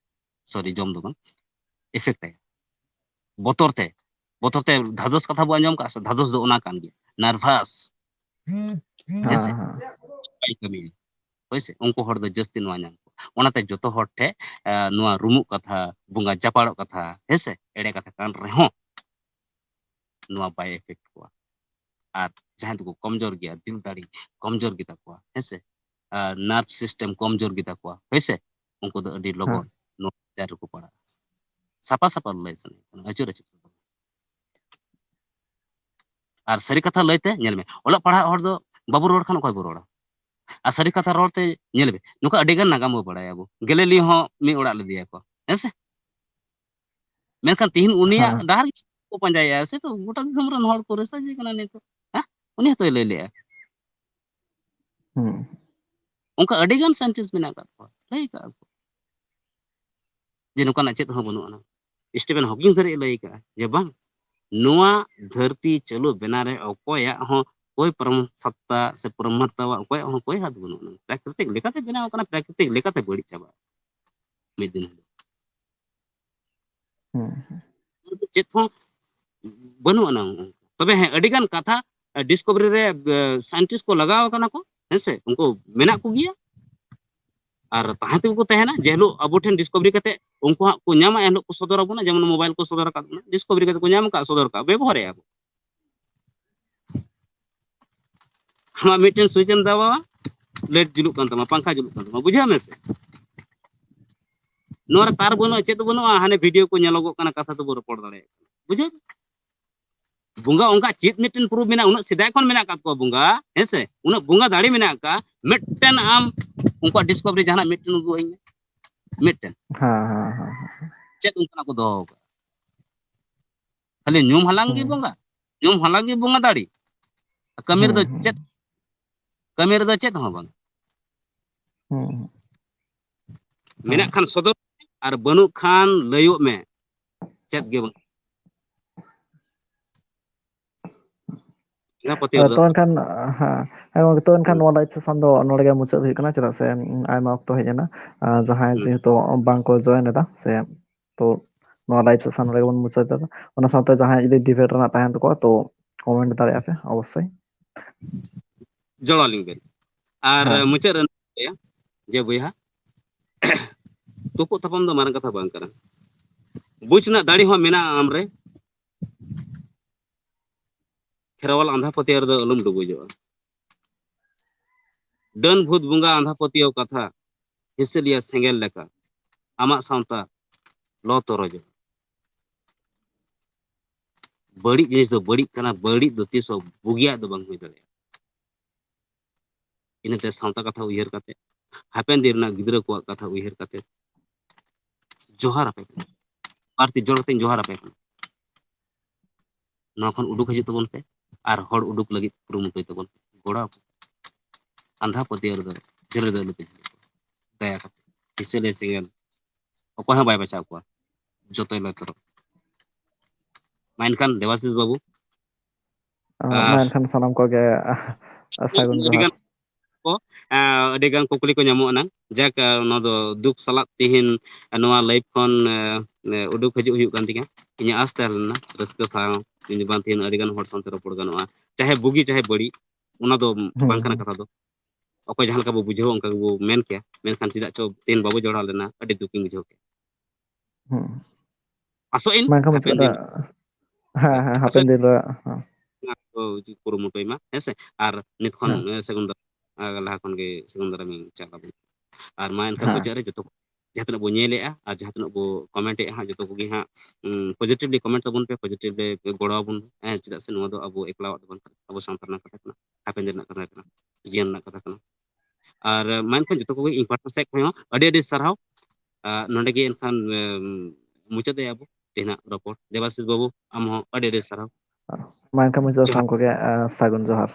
ᱥᱚᱨᱤ, ᱡᱚᱢ ᱫᱚ ᱵᱟᱝ, ᱮᱯᱷᱮᱠᱴ ᱟᱭ᱾ ᱵᱚᱛᱚᱨ ᱛᱮ ᱵᱚᱛᱚᱨ ᱛᱮ ᱫᱷᱟᱫᱚᱥ ᱠᱟᱛᱷᱟ ᱵᱚ ᱟᱸᱡᱚᱢ ᱠᱟᱜᱼᱟ ᱥᱮ? ᱫᱷᱟᱫᱚᱥ ᱫᱚ ᱚᱱᱟ ᱠᱟᱱ ᱜᱮᱭᱟ, ᱱᱟᱨᱵᱷᱟᱥ᱾ ᱦᱮᱸ ᱥᱮ? ᱦᱮᱸ᱾ ᱵᱟᱭ ᱠᱟᱹᱢᱤᱭᱟ᱾ ᱦᱳᱭ ᱥᱮ? ᱩᱱᱠᱩ ᱦᱚᱲ ᱫᱚ ᱡᱟᱹᱥᱛᱤ ᱱᱚᱣᱟ ᱧᱟᱢ ᱠᱚᱣᱟ᱾ ᱚᱱᱟᱛᱮ ᱡᱚᱛᱚ ᱦᱚᱲ ᱴᱷᱮᱱ, ᱮ, ᱱᱚᱣᱟ ᱨᱩᱢᱩᱜ ᱠᱟᱛᱷᱟ, ᱵᱚᱸᱜᱟ ᱡᱟᱯᱟᱲᱚᱜ ᱠᱟᱛᱷᱟ, ᱦᱮᱸ ᱥᱮ? ᱮᱲᱮ ᱠᱟᱛᱷᱟ ᱠᱟᱱ ᱨᱮᱦᱚᱸ ᱱᱚᱣᱟ ᱵᱟᱭ ᱮᱯᱷᱮᱠᱴ ᱠᱚᱣᱟ᱾ ᱟᱨ ᱡᱟᱦᱟᱸᱭ ᱫᱚᱠᱚ ᱠᱚᱢᱡᱳᱨ ᱜᱮᱭᱟ, ᱫᱤᱞ ᱫᱟᱲᱮ ᱠᱚᱢᱡᱳᱨ ᱜᱮᱛᱟ ᱠᱚᱣᱟ, ᱦᱮᱸ ᱥᱮ? ᱟᱨ ᱱᱟᱨᱵᱷ ᱥᱤᱥᱴᱮᱢ ᱠᱚᱢᱡᱳᱨ ᱜᱮᱛᱟ ᱠᱚᱣᱟ, ᱦᱳᱭ ᱥᱮ? ᱩᱱᱠᱩ ᱫᱚ ᱟᱹᱰᱤ ᱞᱚᱜᱚᱱ ᱦᱮᱸ᱾ ᱱᱚᱣᱟ ᱟᱡᱟᱨ ᱨᱮᱠᱚ ᱯᱟᱲᱟᱜᱼᱟ᱾ ᱥᱟᱯᱷᱟ ᱥᱟᱯᱷᱟ ᱞᱟᱹᱭ ᱥᱟᱱᱟᱭᱮᱫ ᱠᱟᱱᱟ, ᱟᱹᱪᱩᱨ ᱟᱹᱪᱩᱨ᱾ ᱟᱨ ᱥᱟᱹᱨᱤ ᱠᱟᱛᱷᱟ ᱞᱟᱹᱭᱛᱮ ᱧᱮᱞ ᱢᱮ, ᱚᱞᱚᱜ ᱯᱟᱲᱦᱟᱜ ᱦᱚᱲ ᱫᱚ ᱵᱟᱵᱚ ᱨᱚᱲ ᱠᱷᱟᱱ ᱚᱠᱚᱭ ᱵᱚ ᱨᱚᱲᱟ? ᱟᱨ ᱥᱟᱹᱨᱤ ᱠᱟᱛᱷᱟ ᱨᱚᱲ ᱛᱮ ᱧᱮᱞ ᱢᱮ, ᱱᱚᱝᱠᱟ ᱟᱹᱰᱤ ᱜᱟᱱ ᱱᱟᱜᱟᱢ ᱵᱚ ᱵᱟᱲᱟᱭᱟ ᱟᱵᱚ᱾ ᱜᱮᱞᱤᱞᱤ ᱦᱚᱸ ᱢᱤᱫ ᱚᱲᱟᱜ ᱞᱮᱫᱮᱭᱟ ᱠᱚ, ᱦᱮᱸ ᱥᱮ? ᱢᱮᱱᱠᱷᱟᱱ ᱛᱤᱦᱤᱧ ᱩᱱᱤᱭᱟᱜ ᱦᱮᱸ᱾ ᱰᱟᱦᱟᱨ ᱜᱮ ᱠᱚ ᱯᱟᱸᱡᱟᱭᱟ ᱥᱮ, ᱛᱚ ᱜᱚᱴᱟ ᱫᱤᱥᱚᱢ ᱨᱮᱱ ᱦᱚᱲ ᱠᱚ ᱨᱟᱹᱥᱠᱟᱹ ᱠᱟᱱᱟ ᱱᱤᱛᱚᱜ, ᱦᱮᱸ? ᱩᱱᱤ ᱦᱚᱸᱛᱚᱭ ᱞᱟᱹᱭ ᱞᱮᱜᱼᱟ᱾ ᱦᱩᱸ᱾ ᱚᱱᱠᱟ ᱟᱹᱰᱤ ᱜᱟᱱ ᱥᱟᱭᱮᱱᱴᱤᱥᱴ ᱢᱮᱱᱟᱜ ᱟᱠᱟᱫ ᱠᱚᱣᱟ, ᱞᱟᱹᱭ ᱟᱠᱟᱫ ᱠᱚ ᱡᱮ ᱱᱚᱝᱠᱟᱱᱟᱜ ᱪᱮᱫ ᱦᱚᱸ ᱵᱟᱹᱱᱩᱜ ᱟᱱᱟ᱾ ᱥᱴᱤᱯᱷᱮᱱ ᱦᱚᱠᱤᱝᱥ ᱫᱷᱟᱹᱨᱤᱡ ᱮ ᱞᱟᱹᱭ ᱟᱠᱟᱫᱼᱟ ᱡᱮ ᱵᱟᱝ, ᱱᱚᱣᱟ ᱫᱷᱟᱹᱨᱛᱤ ᱪᱟᱹᱞᱩ ᱵᱮᱱᱟᱣ ᱨᱮ ᱚᱠᱚᱭᱟᱜ ᱦᱚᱸ ᱠᱳᱭ ᱯᱨᱚᱢ ᱥᱚᱛᱛᱟ ᱥᱮ ᱯᱨᱚᱢᱟᱛᱛᱟᱣᱟᱜ ᱚᱠᱚᱭᱟᱜ ᱦᱚᱸ ᱠᱳᱭ ᱦᱟᱛ ᱵᱟᱹᱱᱩᱜ ᱟᱱᱟ᱾ ᱯᱨᱟᱠᱨᱤᱛᱤᱠ ᱞᱮᱠᱟᱛᱮ ᱵᱮᱱᱟᱣ ᱟᱠᱟᱱᱟ, ᱯᱨᱟᱠᱨᱤᱛᱤᱠ ᱞᱮᱠᱟᱛᱮ ᱵᱟᱹᱲᱤᱡ ᱪᱟᱵᱟᱜᱼᱟ ᱢᱤᱫ ᱫᱤᱱ ᱦᱤᱞᱳᱜ᱾ ᱦᱩᱸ, ᱦᱩᱸ᱾ ᱪᱮᱫ ᱦᱚᱸ ᱵᱟᱹᱱᱩᱜ ᱟᱱᱟ᱾ ᱛᱚᱵᱮ ᱦᱮᱸ, ᱟᱹᱰᱤ ᱜᱟᱱ ᱠᱟᱛᱷᱟ, ᱮ, ᱰᱤᱥᱠᱚᱵᱷᱟᱨᱤ ᱨᱮ, ᱮ, ᱥᱟᱭᱮᱱᱴᱤᱥᱴ ᱠᱚ ᱞᱟᱜᱟᱣ ᱟᱠᱟᱱᱟ ᱠᱚ, ᱦᱮᱸ ᱥᱮ? ᱩᱱᱠᱩ ᱢᱮᱱᱟᱜ ᱠᱚᱜᱮᱭᱟ᱾ ᱟᱨ ᱛᱟᱦᱮᱸ ᱛᱮᱜᱮ ᱠᱚ ᱛᱟᱦᱮᱱᱟ᱾ ᱡᱮ ᱦᱤᱞᱳᱜ ᱟᱵᱚ ᱴᱷᱮᱱ ᱰᱤᱥᱠᱚᱵᱷᱟᱨᱤ ᱠᱟᱛᱮ ᱩᱱᱠᱩ ᱦᱟᱸᱜ ᱠᱚ ᱧᱟᱢᱟ, ᱮᱱ ᱦᱤᱞᱳᱜ ᱠᱚ ᱥᱚᱫᱚᱨ ᱟᱵᱚᱱᱟ᱾ ᱡᱮᱢᱚᱱ ᱢᱳᱵᱟᱭᱤᱞ ᱠᱚ ᱥᱚᱫᱚᱨ ᱟᱠᱟᱫ ᱵᱚᱱᱟ, ᱰᱤᱥᱠᱚᱵᱷᱟᱨᱤ ᱠᱟᱛᱮ ᱠᱚ ᱧᱟᱢ ᱟᱠᱟᱫ, ᱥᱚᱫᱚᱨ ᱟᱠᱟᱫ, ᱵᱮᱵᱚᱦᱟᱨᱮᱜᱼᱟ ᱵᱚ᱾ ᱟᱢᱟᱜ ᱢᱤᱫᱴᱮᱱ ᱥᱩᱭᱤᱪ ᱮᱢ ᱫᱟᱵᱟᱣᱟ, ᱞᱟᱭᱤᱴ ᱡᱩᱞᱩᱜ ᱠᱟᱱ ᱛᱟᱢᱟ, ᱯᱟᱝᱠᱷᱟ ᱡᱩᱞᱩᱜ ᱠᱟᱱ ᱛᱟᱢᱟ, ᱵᱩᱡᱷᱟᱹᱣ ᱢᱮ ᱥᱮ? ᱱᱚᱣᱟ ᱨᱮ ᱛᱟᱨ ᱵᱟᱹᱱᱩᱜᱼᱟ, ᱪᱮᱫ ᱵᱟᱹᱱᱩᱜᱼᱟ, ᱦᱟᱱᱮ ᱵᱷᱤᱰᱤᱭᱳ ᱠᱚ ᱧᱮᱞᱚᱜᱚᱜ ᱠᱟᱱᱟ, ᱠᱟᱛᱷᱟ ᱛᱮᱵᱚ ᱨᱚᱯᱚᱲ ᱫᱟᱲᱮᱭᱟᱜ ᱠᱟᱱᱟ, ᱵᱩᱡᱷᱟᱹᱣ? ᱵᱚᱸᱜᱟ ᱚᱱᱠᱟ ᱪᱮᱫ ᱢᱤᱫᱴᱮᱱ ᱯᱨᱩᱯᱷ ᱢᱮᱱᱟᱜᱼᱟ? ᱩᱱᱟᱹᱜ ᱥᱮᱫᱟᱭ ᱠᱷᱚᱱ ᱢᱮᱱᱟᱜ ᱟᱠᱟᱫ ᱠᱚᱣᱟ ᱵᱚᱸᱜᱟ, ᱦᱮᱸ ᱥᱮ? ᱩᱱᱟᱹᱜ ᱵᱚᱸᱜᱟ ᱫᱟᱲᱮ ᱢᱮᱱᱟᱜ ᱟᱠᱟᱫ, ᱢᱤᱫᱴᱮᱱ ᱟᱢ ᱩᱱᱠᱩᱣᱟᱜ ᱰᱤᱥᱠᱚᱵᱷᱟᱨᱤ ᱡᱟᱦᱟᱱᱟᱜ ᱢᱤᱫᱴᱮᱱ ᱩᱫᱩᱜ ᱟᱹᱧ ᱢᱮ, ᱢᱤᱫᱴᱮᱱ᱾ ᱦᱮᱸ, ᱦᱮᱸ, ᱦᱮᱸ, ᱦᱮᱸ᱾ ᱪᱮᱫ ᱚᱱᱠᱟᱱᱟᱜ ᱠᱚ ᱫᱚᱦᱚ ᱟᱠᱟᱫᱟ? ᱠᱷᱟᱹᱞᱤ ᱧᱩᱢ ᱦᱟᱞᱟᱝ ᱜᱮ ᱦᱩᱸ᱾ ᱵᱚᱸᱜᱟ, ᱧᱩᱢ ᱦᱟᱞᱟᱝ ᱜᱮ ᱵᱚᱸᱜᱟ ᱫᱟᱲᱮ᱾ ᱠᱟᱹᱢᱤ ᱦᱩᱸ, ᱨᱮᱫᱚ ᱦᱩᱸ᱾ ᱪᱮᱫ, ᱠᱟᱹᱢᱤ ᱨᱮᱫᱚ ᱪᱮᱫ ᱦᱚᱸ ᱵᱟᱝ᱾ ᱦᱩᱸ, ᱦᱩᱸ᱾ ᱢᱮᱱᱟᱜ ᱦᱮᱸ᱾ ᱠᱷᱟᱱ ᱥᱚᱫᱚᱨ ᱢᱮ, ᱟᱨ ᱵᱟᱹᱱᱩᱜ ᱠᱷᱟᱱ ᱞᱟᱹᱭᱚᱜ ᱢᱮ, ᱪᱮᱫ ᱜᱮ ᱵᱟᱝ᱾ ᱚᱱᱟ ᱯᱟᱹᱛᱭᱟᱹᱣ ᱦᱮᱸ, ᱫᱚ᱾ ᱛᱚ ᱮᱱᱠᱷᱟᱱ, ᱦᱮᱸ, ᱦᱮᱸ ᱜᱚᱝᱠᱮ, ᱛᱚ ᱮᱱᱠᱷᱟᱱ ᱦᱩᱸ᱾ ᱱᱚᱣᱟ live session ᱫᱚ ᱱᱚᱰᱮ ᱜᱮ ᱢᱩᱪᱟᱹᱫ ᱦᱩᱭᱩᱜ ᱠᱟᱱᱟ, ᱪᱮᱫᱟᱜ ᱥᱮ, ᱩᱸ, ᱟᱭᱢᱟ ᱚᱠᱛᱚ ᱦᱮᱡ ᱮᱱᱟ᱾ ᱟᱨ ᱡᱟᱦᱟᱸᱭ ᱦᱩᱸ᱾ ᱡᱮᱦᱮᱛᱩ ᱵᱟᱝ ᱠᱚ join ᱮᱫᱟ, ᱥᱮ, ᱛᱚ ᱱᱚᱣᱟ live session ᱱᱚᱰᱮ ᱜᱮᱵᱚᱱ ᱢᱩᱪᱟᱹᱫ ᱮᱫᱟ᱾ ᱚᱱᱟ ᱥᱟᱶᱛᱮ ᱡᱟᱦᱟᱸᱭ ᱡᱩᱫᱤ debate ᱨᱮᱱᱟᱜ ᱛᱟᱦᱮᱱ ᱛᱟᱠᱚᱣᱟ, ᱛᱚ comment ᱫᱟᱲᱮᱭᱟᱜᱼᱟ ᱯᱮ ᱚᱵᱚᱥᱥᱳᱭ᱾ ᱡᱚᱲᱟᱣ ᱞᱤᱧ ᱵᱮᱱ᱾ ᱟᱨ ᱦᱮᱸ᱾ ᱢᱩᱪᱟᱹᱫ ᱨᱮ ᱱᱚᱣᱟ ᱞᱟᱹᱭᱟ ᱡᱮ ᱵᱚᱭᱦᱟ, ᱛᱩᱯᱩᱜ ᱛᱟᱯᱟᱢ ᱫᱚ ᱢᱟᱨᱟᱝ ᱠᱟᱛᱷᱟ ᱵᱟᱝ ᱠᱟᱱᱟ᱾ ᱵᱩᱡᱽ ᱨᱮᱱᱟᱜ ᱫᱟᱲᱮ ᱦᱚᱸ ᱢᱮᱱᱟᱜᱼᱟ ᱟᱢᱨᱮ᱾ ᱠᱷᱮᱨᱣᱟᱞ ᱟᱸᱫᱷᱟ ᱯᱟᱹᱛᱭᱟᱹᱣ ᱨᱮᱫᱚ ᱟᱞᱚᱢ ᱰᱩᱵᱩᱡᱚᱜᱼᱟ᱾ ᱰᱟᱹᱱ ᱵᱷᱩᱛ ᱵᱚᱸᱜᱟ ᱟᱸᱫᱷᱟ ᱯᱟᱹᱛᱭᱟᱹᱣ ᱠᱟᱛᱷᱟ ᱦᱤᱥᱟᱹᱞᱤᱭᱟ ᱥᱮᱸᱜᱮᱞ ᱞᱮᱠᱟ ᱟᱢᱟᱜ ᱥᱟᱶᱛᱟ ᱞᱚ ᱛᱚᱨᱚᱡᱚᱜᱼᱟ᱾ ᱵᱟᱹᱲᱤᱡ ᱡᱤᱱᱤᱥ ᱫᱚ ᱵᱟᱹᱲᱤᱡ ᱠᱟᱱᱟ, ᱵᱟᱹᱲᱤᱡ ᱫᱚ ᱛᱤᱥ ᱦᱚᱸ ᱵᱩᱜᱤᱭᱟᱜ ᱫᱚ ᱵᱟᱝ ᱦᱩᱭ ᱫᱟᱲᱮᱭᱟᱜᱼᱟ᱾ ᱤᱱᱟᱹᱛᱮ ᱥᱟᱶᱛᱟ ᱠᱟᱛᱷᱟ ᱩᱭᱦᱟᱹᱨ ᱠᱟᱛᱮ ᱦᱟᱯᱮᱱ ᱫᱤᱱ ᱨᱮᱱᱟᱜ ᱜᱤᱫᱽᱨᱟᱹ ᱠᱚᱣᱟᱜ ᱠᱟᱛᱷᱟ ᱩᱭᱦᱟᱹᱨ ᱠᱟᱛᱮ ᱡᱚᱦᱟᱨ ᱟᱯᱮ ᱠᱟᱱᱟ, ᱵᱟᱨ ᱛᱤ ᱡᱳᱲ ᱠᱟᱛᱮᱧ ᱡᱚᱦᱟᱨ ᱟᱯᱮ ᱠᱟᱱᱟ᱾ ᱱᱚᱣᱟ ᱠᱷᱚᱱ ᱩᱰᱩᱠ ᱦᱤᱡᱩᱜ ᱛᱟᱵᱚᱱ ᱯᱮ ᱟᱨ ᱦᱚᱲ ᱩᱰᱩᱠ ᱞᱟᱹᱜᱤᱫ ᱠᱩᱨᱩᱢᱩᱴᱩᱭ ᱛᱟᱵᱚᱱ ᱯᱮ, ᱜᱚᱲᱚ ᱟᱠᱚ᱾ ᱟᱸᱫᱷᱟ ᱯᱟᱹᱛᱭᱟᱹᱣ ᱨᱮᱫᱚ ᱡᱷᱟᱹᱞ ᱨᱮᱫᱚ ᱟᱞᱚᱯᱮ ᱡᱷᱟᱹᱞ ᱠᱚᱣᱟ᱾ ᱫᱟᱭᱟ ᱠᱟᱛᱮ ᱦᱤᱥᱟᱹ ᱞᱮ ᱥᱮᱸᱜᱮᱞ ᱚᱠᱚᱭ ᱦᱚᱸ ᱵᱟᱭ ᱵᱟᱪᱷᱟᱣ ᱠᱚᱣᱟ, ᱡᱚᱛᱚᱭ ᱞᱚᱭ ᱛᱚᱨᱚᱜ᱾ ᱢᱟ ᱮᱱᱠᱷᱟᱱ ᱫᱮᱵᱟᱥᱤᱥ ᱵᱟᱹᱵᱩ, ᱟᱨ ᱢᱟ ᱮᱱᱠᱷᱟᱱ ᱥᱟᱱᱟᱢ ᱠᱚᱜᱮ ᱥᱟᱹᱜᱩᱱ ᱡᱚᱦᱟᱨ᱾ ᱠᱚ ᱟᱹᱰᱤ ᱜᱟᱱ ᱠᱩᱠᱞᱤ ᱠᱚ ᱧᱟᱢᱚᱜ ᱟᱱᱟᱝ᱾ ᱡᱟᱠ, ᱱᱚᱣᱟ ᱫᱚ ᱫᱩᱠ ᱥᱟᱞᱟᱜ ᱛᱮᱦᱮᱧ ᱱᱚᱣᱟ live ᱠᱷᱚᱱ ᱩᱰᱩᱠ ᱦᱤᱡᱩᱜ ᱦᱩᱭᱩᱜ ᱠᱟᱱ ᱛᱤᱧᱟ᱾ ᱤᱧᱟᱹᱜ ᱟᱸᱥ ᱛᱟᱦᱮᱸ ᱞᱮᱱᱟ ᱨᱟᱹᱥᱠᱟᱹ ᱥᱟᱶ ᱤᱧ ᱵᱟᱝ ᱛᱮᱦᱮᱧ ᱟᱹᱰᱤ ᱜᱟᱱ ᱦᱚᱲ ᱥᱟᱶᱛᱮ ᱨᱚᱯᱚᱲ ᱜᱟᱱᱚᱜᱼᱟ, ᱪᱟᱦᱮ ᱵᱩᱜᱤ ᱪᱟᱦᱮ ᱵᱟᱹᱲᱤᱡ, ᱚᱱᱟ ᱫᱚ ᱵᱟᱝ ᱠᱟᱱᱟ ᱠᱟᱛᱷᱟ ᱫᱚ᱾ ᱚᱠᱚᱭ ᱡᱟᱦᱟᱸ ᱞᱮᱠᱟ ᱵᱚ ᱵᱩᱡᱷᱟᱹᱣᱟ ᱚᱱᱠᱟ ᱜᱮᱵᱚ ᱢᱮᱱ ᱠᱮᱭᱟ, ᱢᱮᱱᱠᱷᱟᱱ ᱪᱮᱫᱟᱜ ᱪᱚ ᱛᱮᱦᱮᱧ ᱵᱟᱵᱚ ᱡᱚᱲᱟᱣ ᱞᱮᱱᱟ, ᱟᱹᱰᱤ ᱫᱩᱠᱤᱧ ᱵᱩᱡᱷᱟᱹᱣ ᱠᱮᱫᱟ᱾ ᱟᱥᱚᱜ ᱟᱹᱧ ᱢᱮᱱᱠᱷᱟᱱ ᱦᱟᱯᱮᱱ ᱢᱩᱪᱟᱹᱫ ᱫᱤᱱ ᱨᱮ, ᱦᱮᱸ, ᱦᱮᱸ, ᱦᱟᱯᱮᱱ ᱫᱤᱱ ᱨᱮ, ᱦᱮᱸ᱾ ᱚᱱᱟ ᱠᱚ ᱠᱩᱨᱩᱢᱩᱴᱩᱭ ᱢᱟ, ᱦᱮᱸ ᱥᱮ? ᱟᱨ ᱱᱤᱛ ᱠᱷᱚᱱ ᱥᱟᱹᱜᱩᱱ ᱫᱟᱨᱟᱢ, ᱞᱟᱦᱟ ᱠᱷᱚᱱ ᱜᱮ ᱥᱟᱹᱜᱩᱱ ᱫᱟᱨᱟᱢ ᱤᱧ ᱪᱟᱞ ᱟᱵᱚᱱ᱾ ᱟᱨ ᱢᱟ ᱮᱱᱠᱷᱟᱱ ᱦᱮᱸ᱾ ᱢᱩᱪᱟᱹᱫ ᱨᱮ ᱡᱚᱛᱚ ᱡᱟᱦᱟᱸ ᱛᱤᱱᱟᱹᱜ ᱵᱚᱱ ᱧᱮᱞᱮᱫᱼᱟ ᱟᱨ ᱡᱟᱦᱟᱸ ᱛᱤᱱᱟᱹᱜ ᱵᱚ comment ᱮᱫᱼᱟ ᱦᱟᱸᱜ, ᱡᱚᱛᱚ ᱠᱚᱜᱮ ᱦᱟᱸᱜ positively comment ᱛᱟᱵᱚᱱ ᱯᱮ, positively ᱜᱚᱲᱚ ᱟᱵᱚᱱ ᱯᱮ, ᱦᱮᱸ, ᱪᱮᱫᱟᱜ ᱥᱮ ᱱᱚᱣᱟ ᱫᱚ ᱟᱵᱚ ᱮᱠᱞᱟᱣᱟᱜ ᱫᱚ ᱵᱟᱝ ᱠᱟᱱᱟ, ᱟᱵᱚ ᱥᱟᱶᱛᱟ ᱨᱮᱱᱟᱜ ᱠᱟᱛᱷᱟ ᱠᱟᱱᱟ, ᱦᱟᱯᱮᱱ ᱫᱤᱱ ᱨᱮᱱᱟᱜ ᱠᱟᱛᱷᱟ ᱠᱟᱱᱟ, ᱡᱤᱭᱚᱱ ᱨᱮᱱᱟᱜ ᱠᱟᱛᱷᱟ ᱠᱟᱱᱟ᱾ ᱟᱨ ᱢᱟ ᱮᱱᱠᱷᱟᱱ ᱡᱚᱛᱚ ᱠᱚᱜᱮ ᱤᱧ ᱯᱟᱦᱴᱟ ᱥᱮᱫ ᱠᱷᱚᱱ ᱦᱚᱸ ᱟᱹᱰᱤ ᱟᱹᱰᱤ ᱥᱟᱨᱦᱟᱣ᱾ ᱟᱨ ᱱᱚᱰᱮ ᱜᱮ ᱮᱱᱠᱷᱟᱱ ᱢᱩᱪᱟᱹᱫ ᱮᱫ ᱟᱵᱚ ᱛᱮᱦᱮᱧᱟᱜ ᱨᱚᱯᱚᱲ᱾ ᱫᱮᱵᱟᱥᱤᱥ ᱵᱟᱹᱵᱩ, ᱟᱢ ᱦᱚᱸ ᱟᱹᱰᱤ ᱟᱹᱰᱤ ᱥᱟᱨᱦᱟᱣ᱾ ᱢᱟ ᱮᱱᱠᱷᱟᱱ ᱢᱩᱪᱟᱹᱫ ᱥᱟᱱᱟᱢ ᱠᱚᱜᱮ ᱥᱟᱹᱜᱩᱱ ᱡᱚᱦᱟᱨ᱾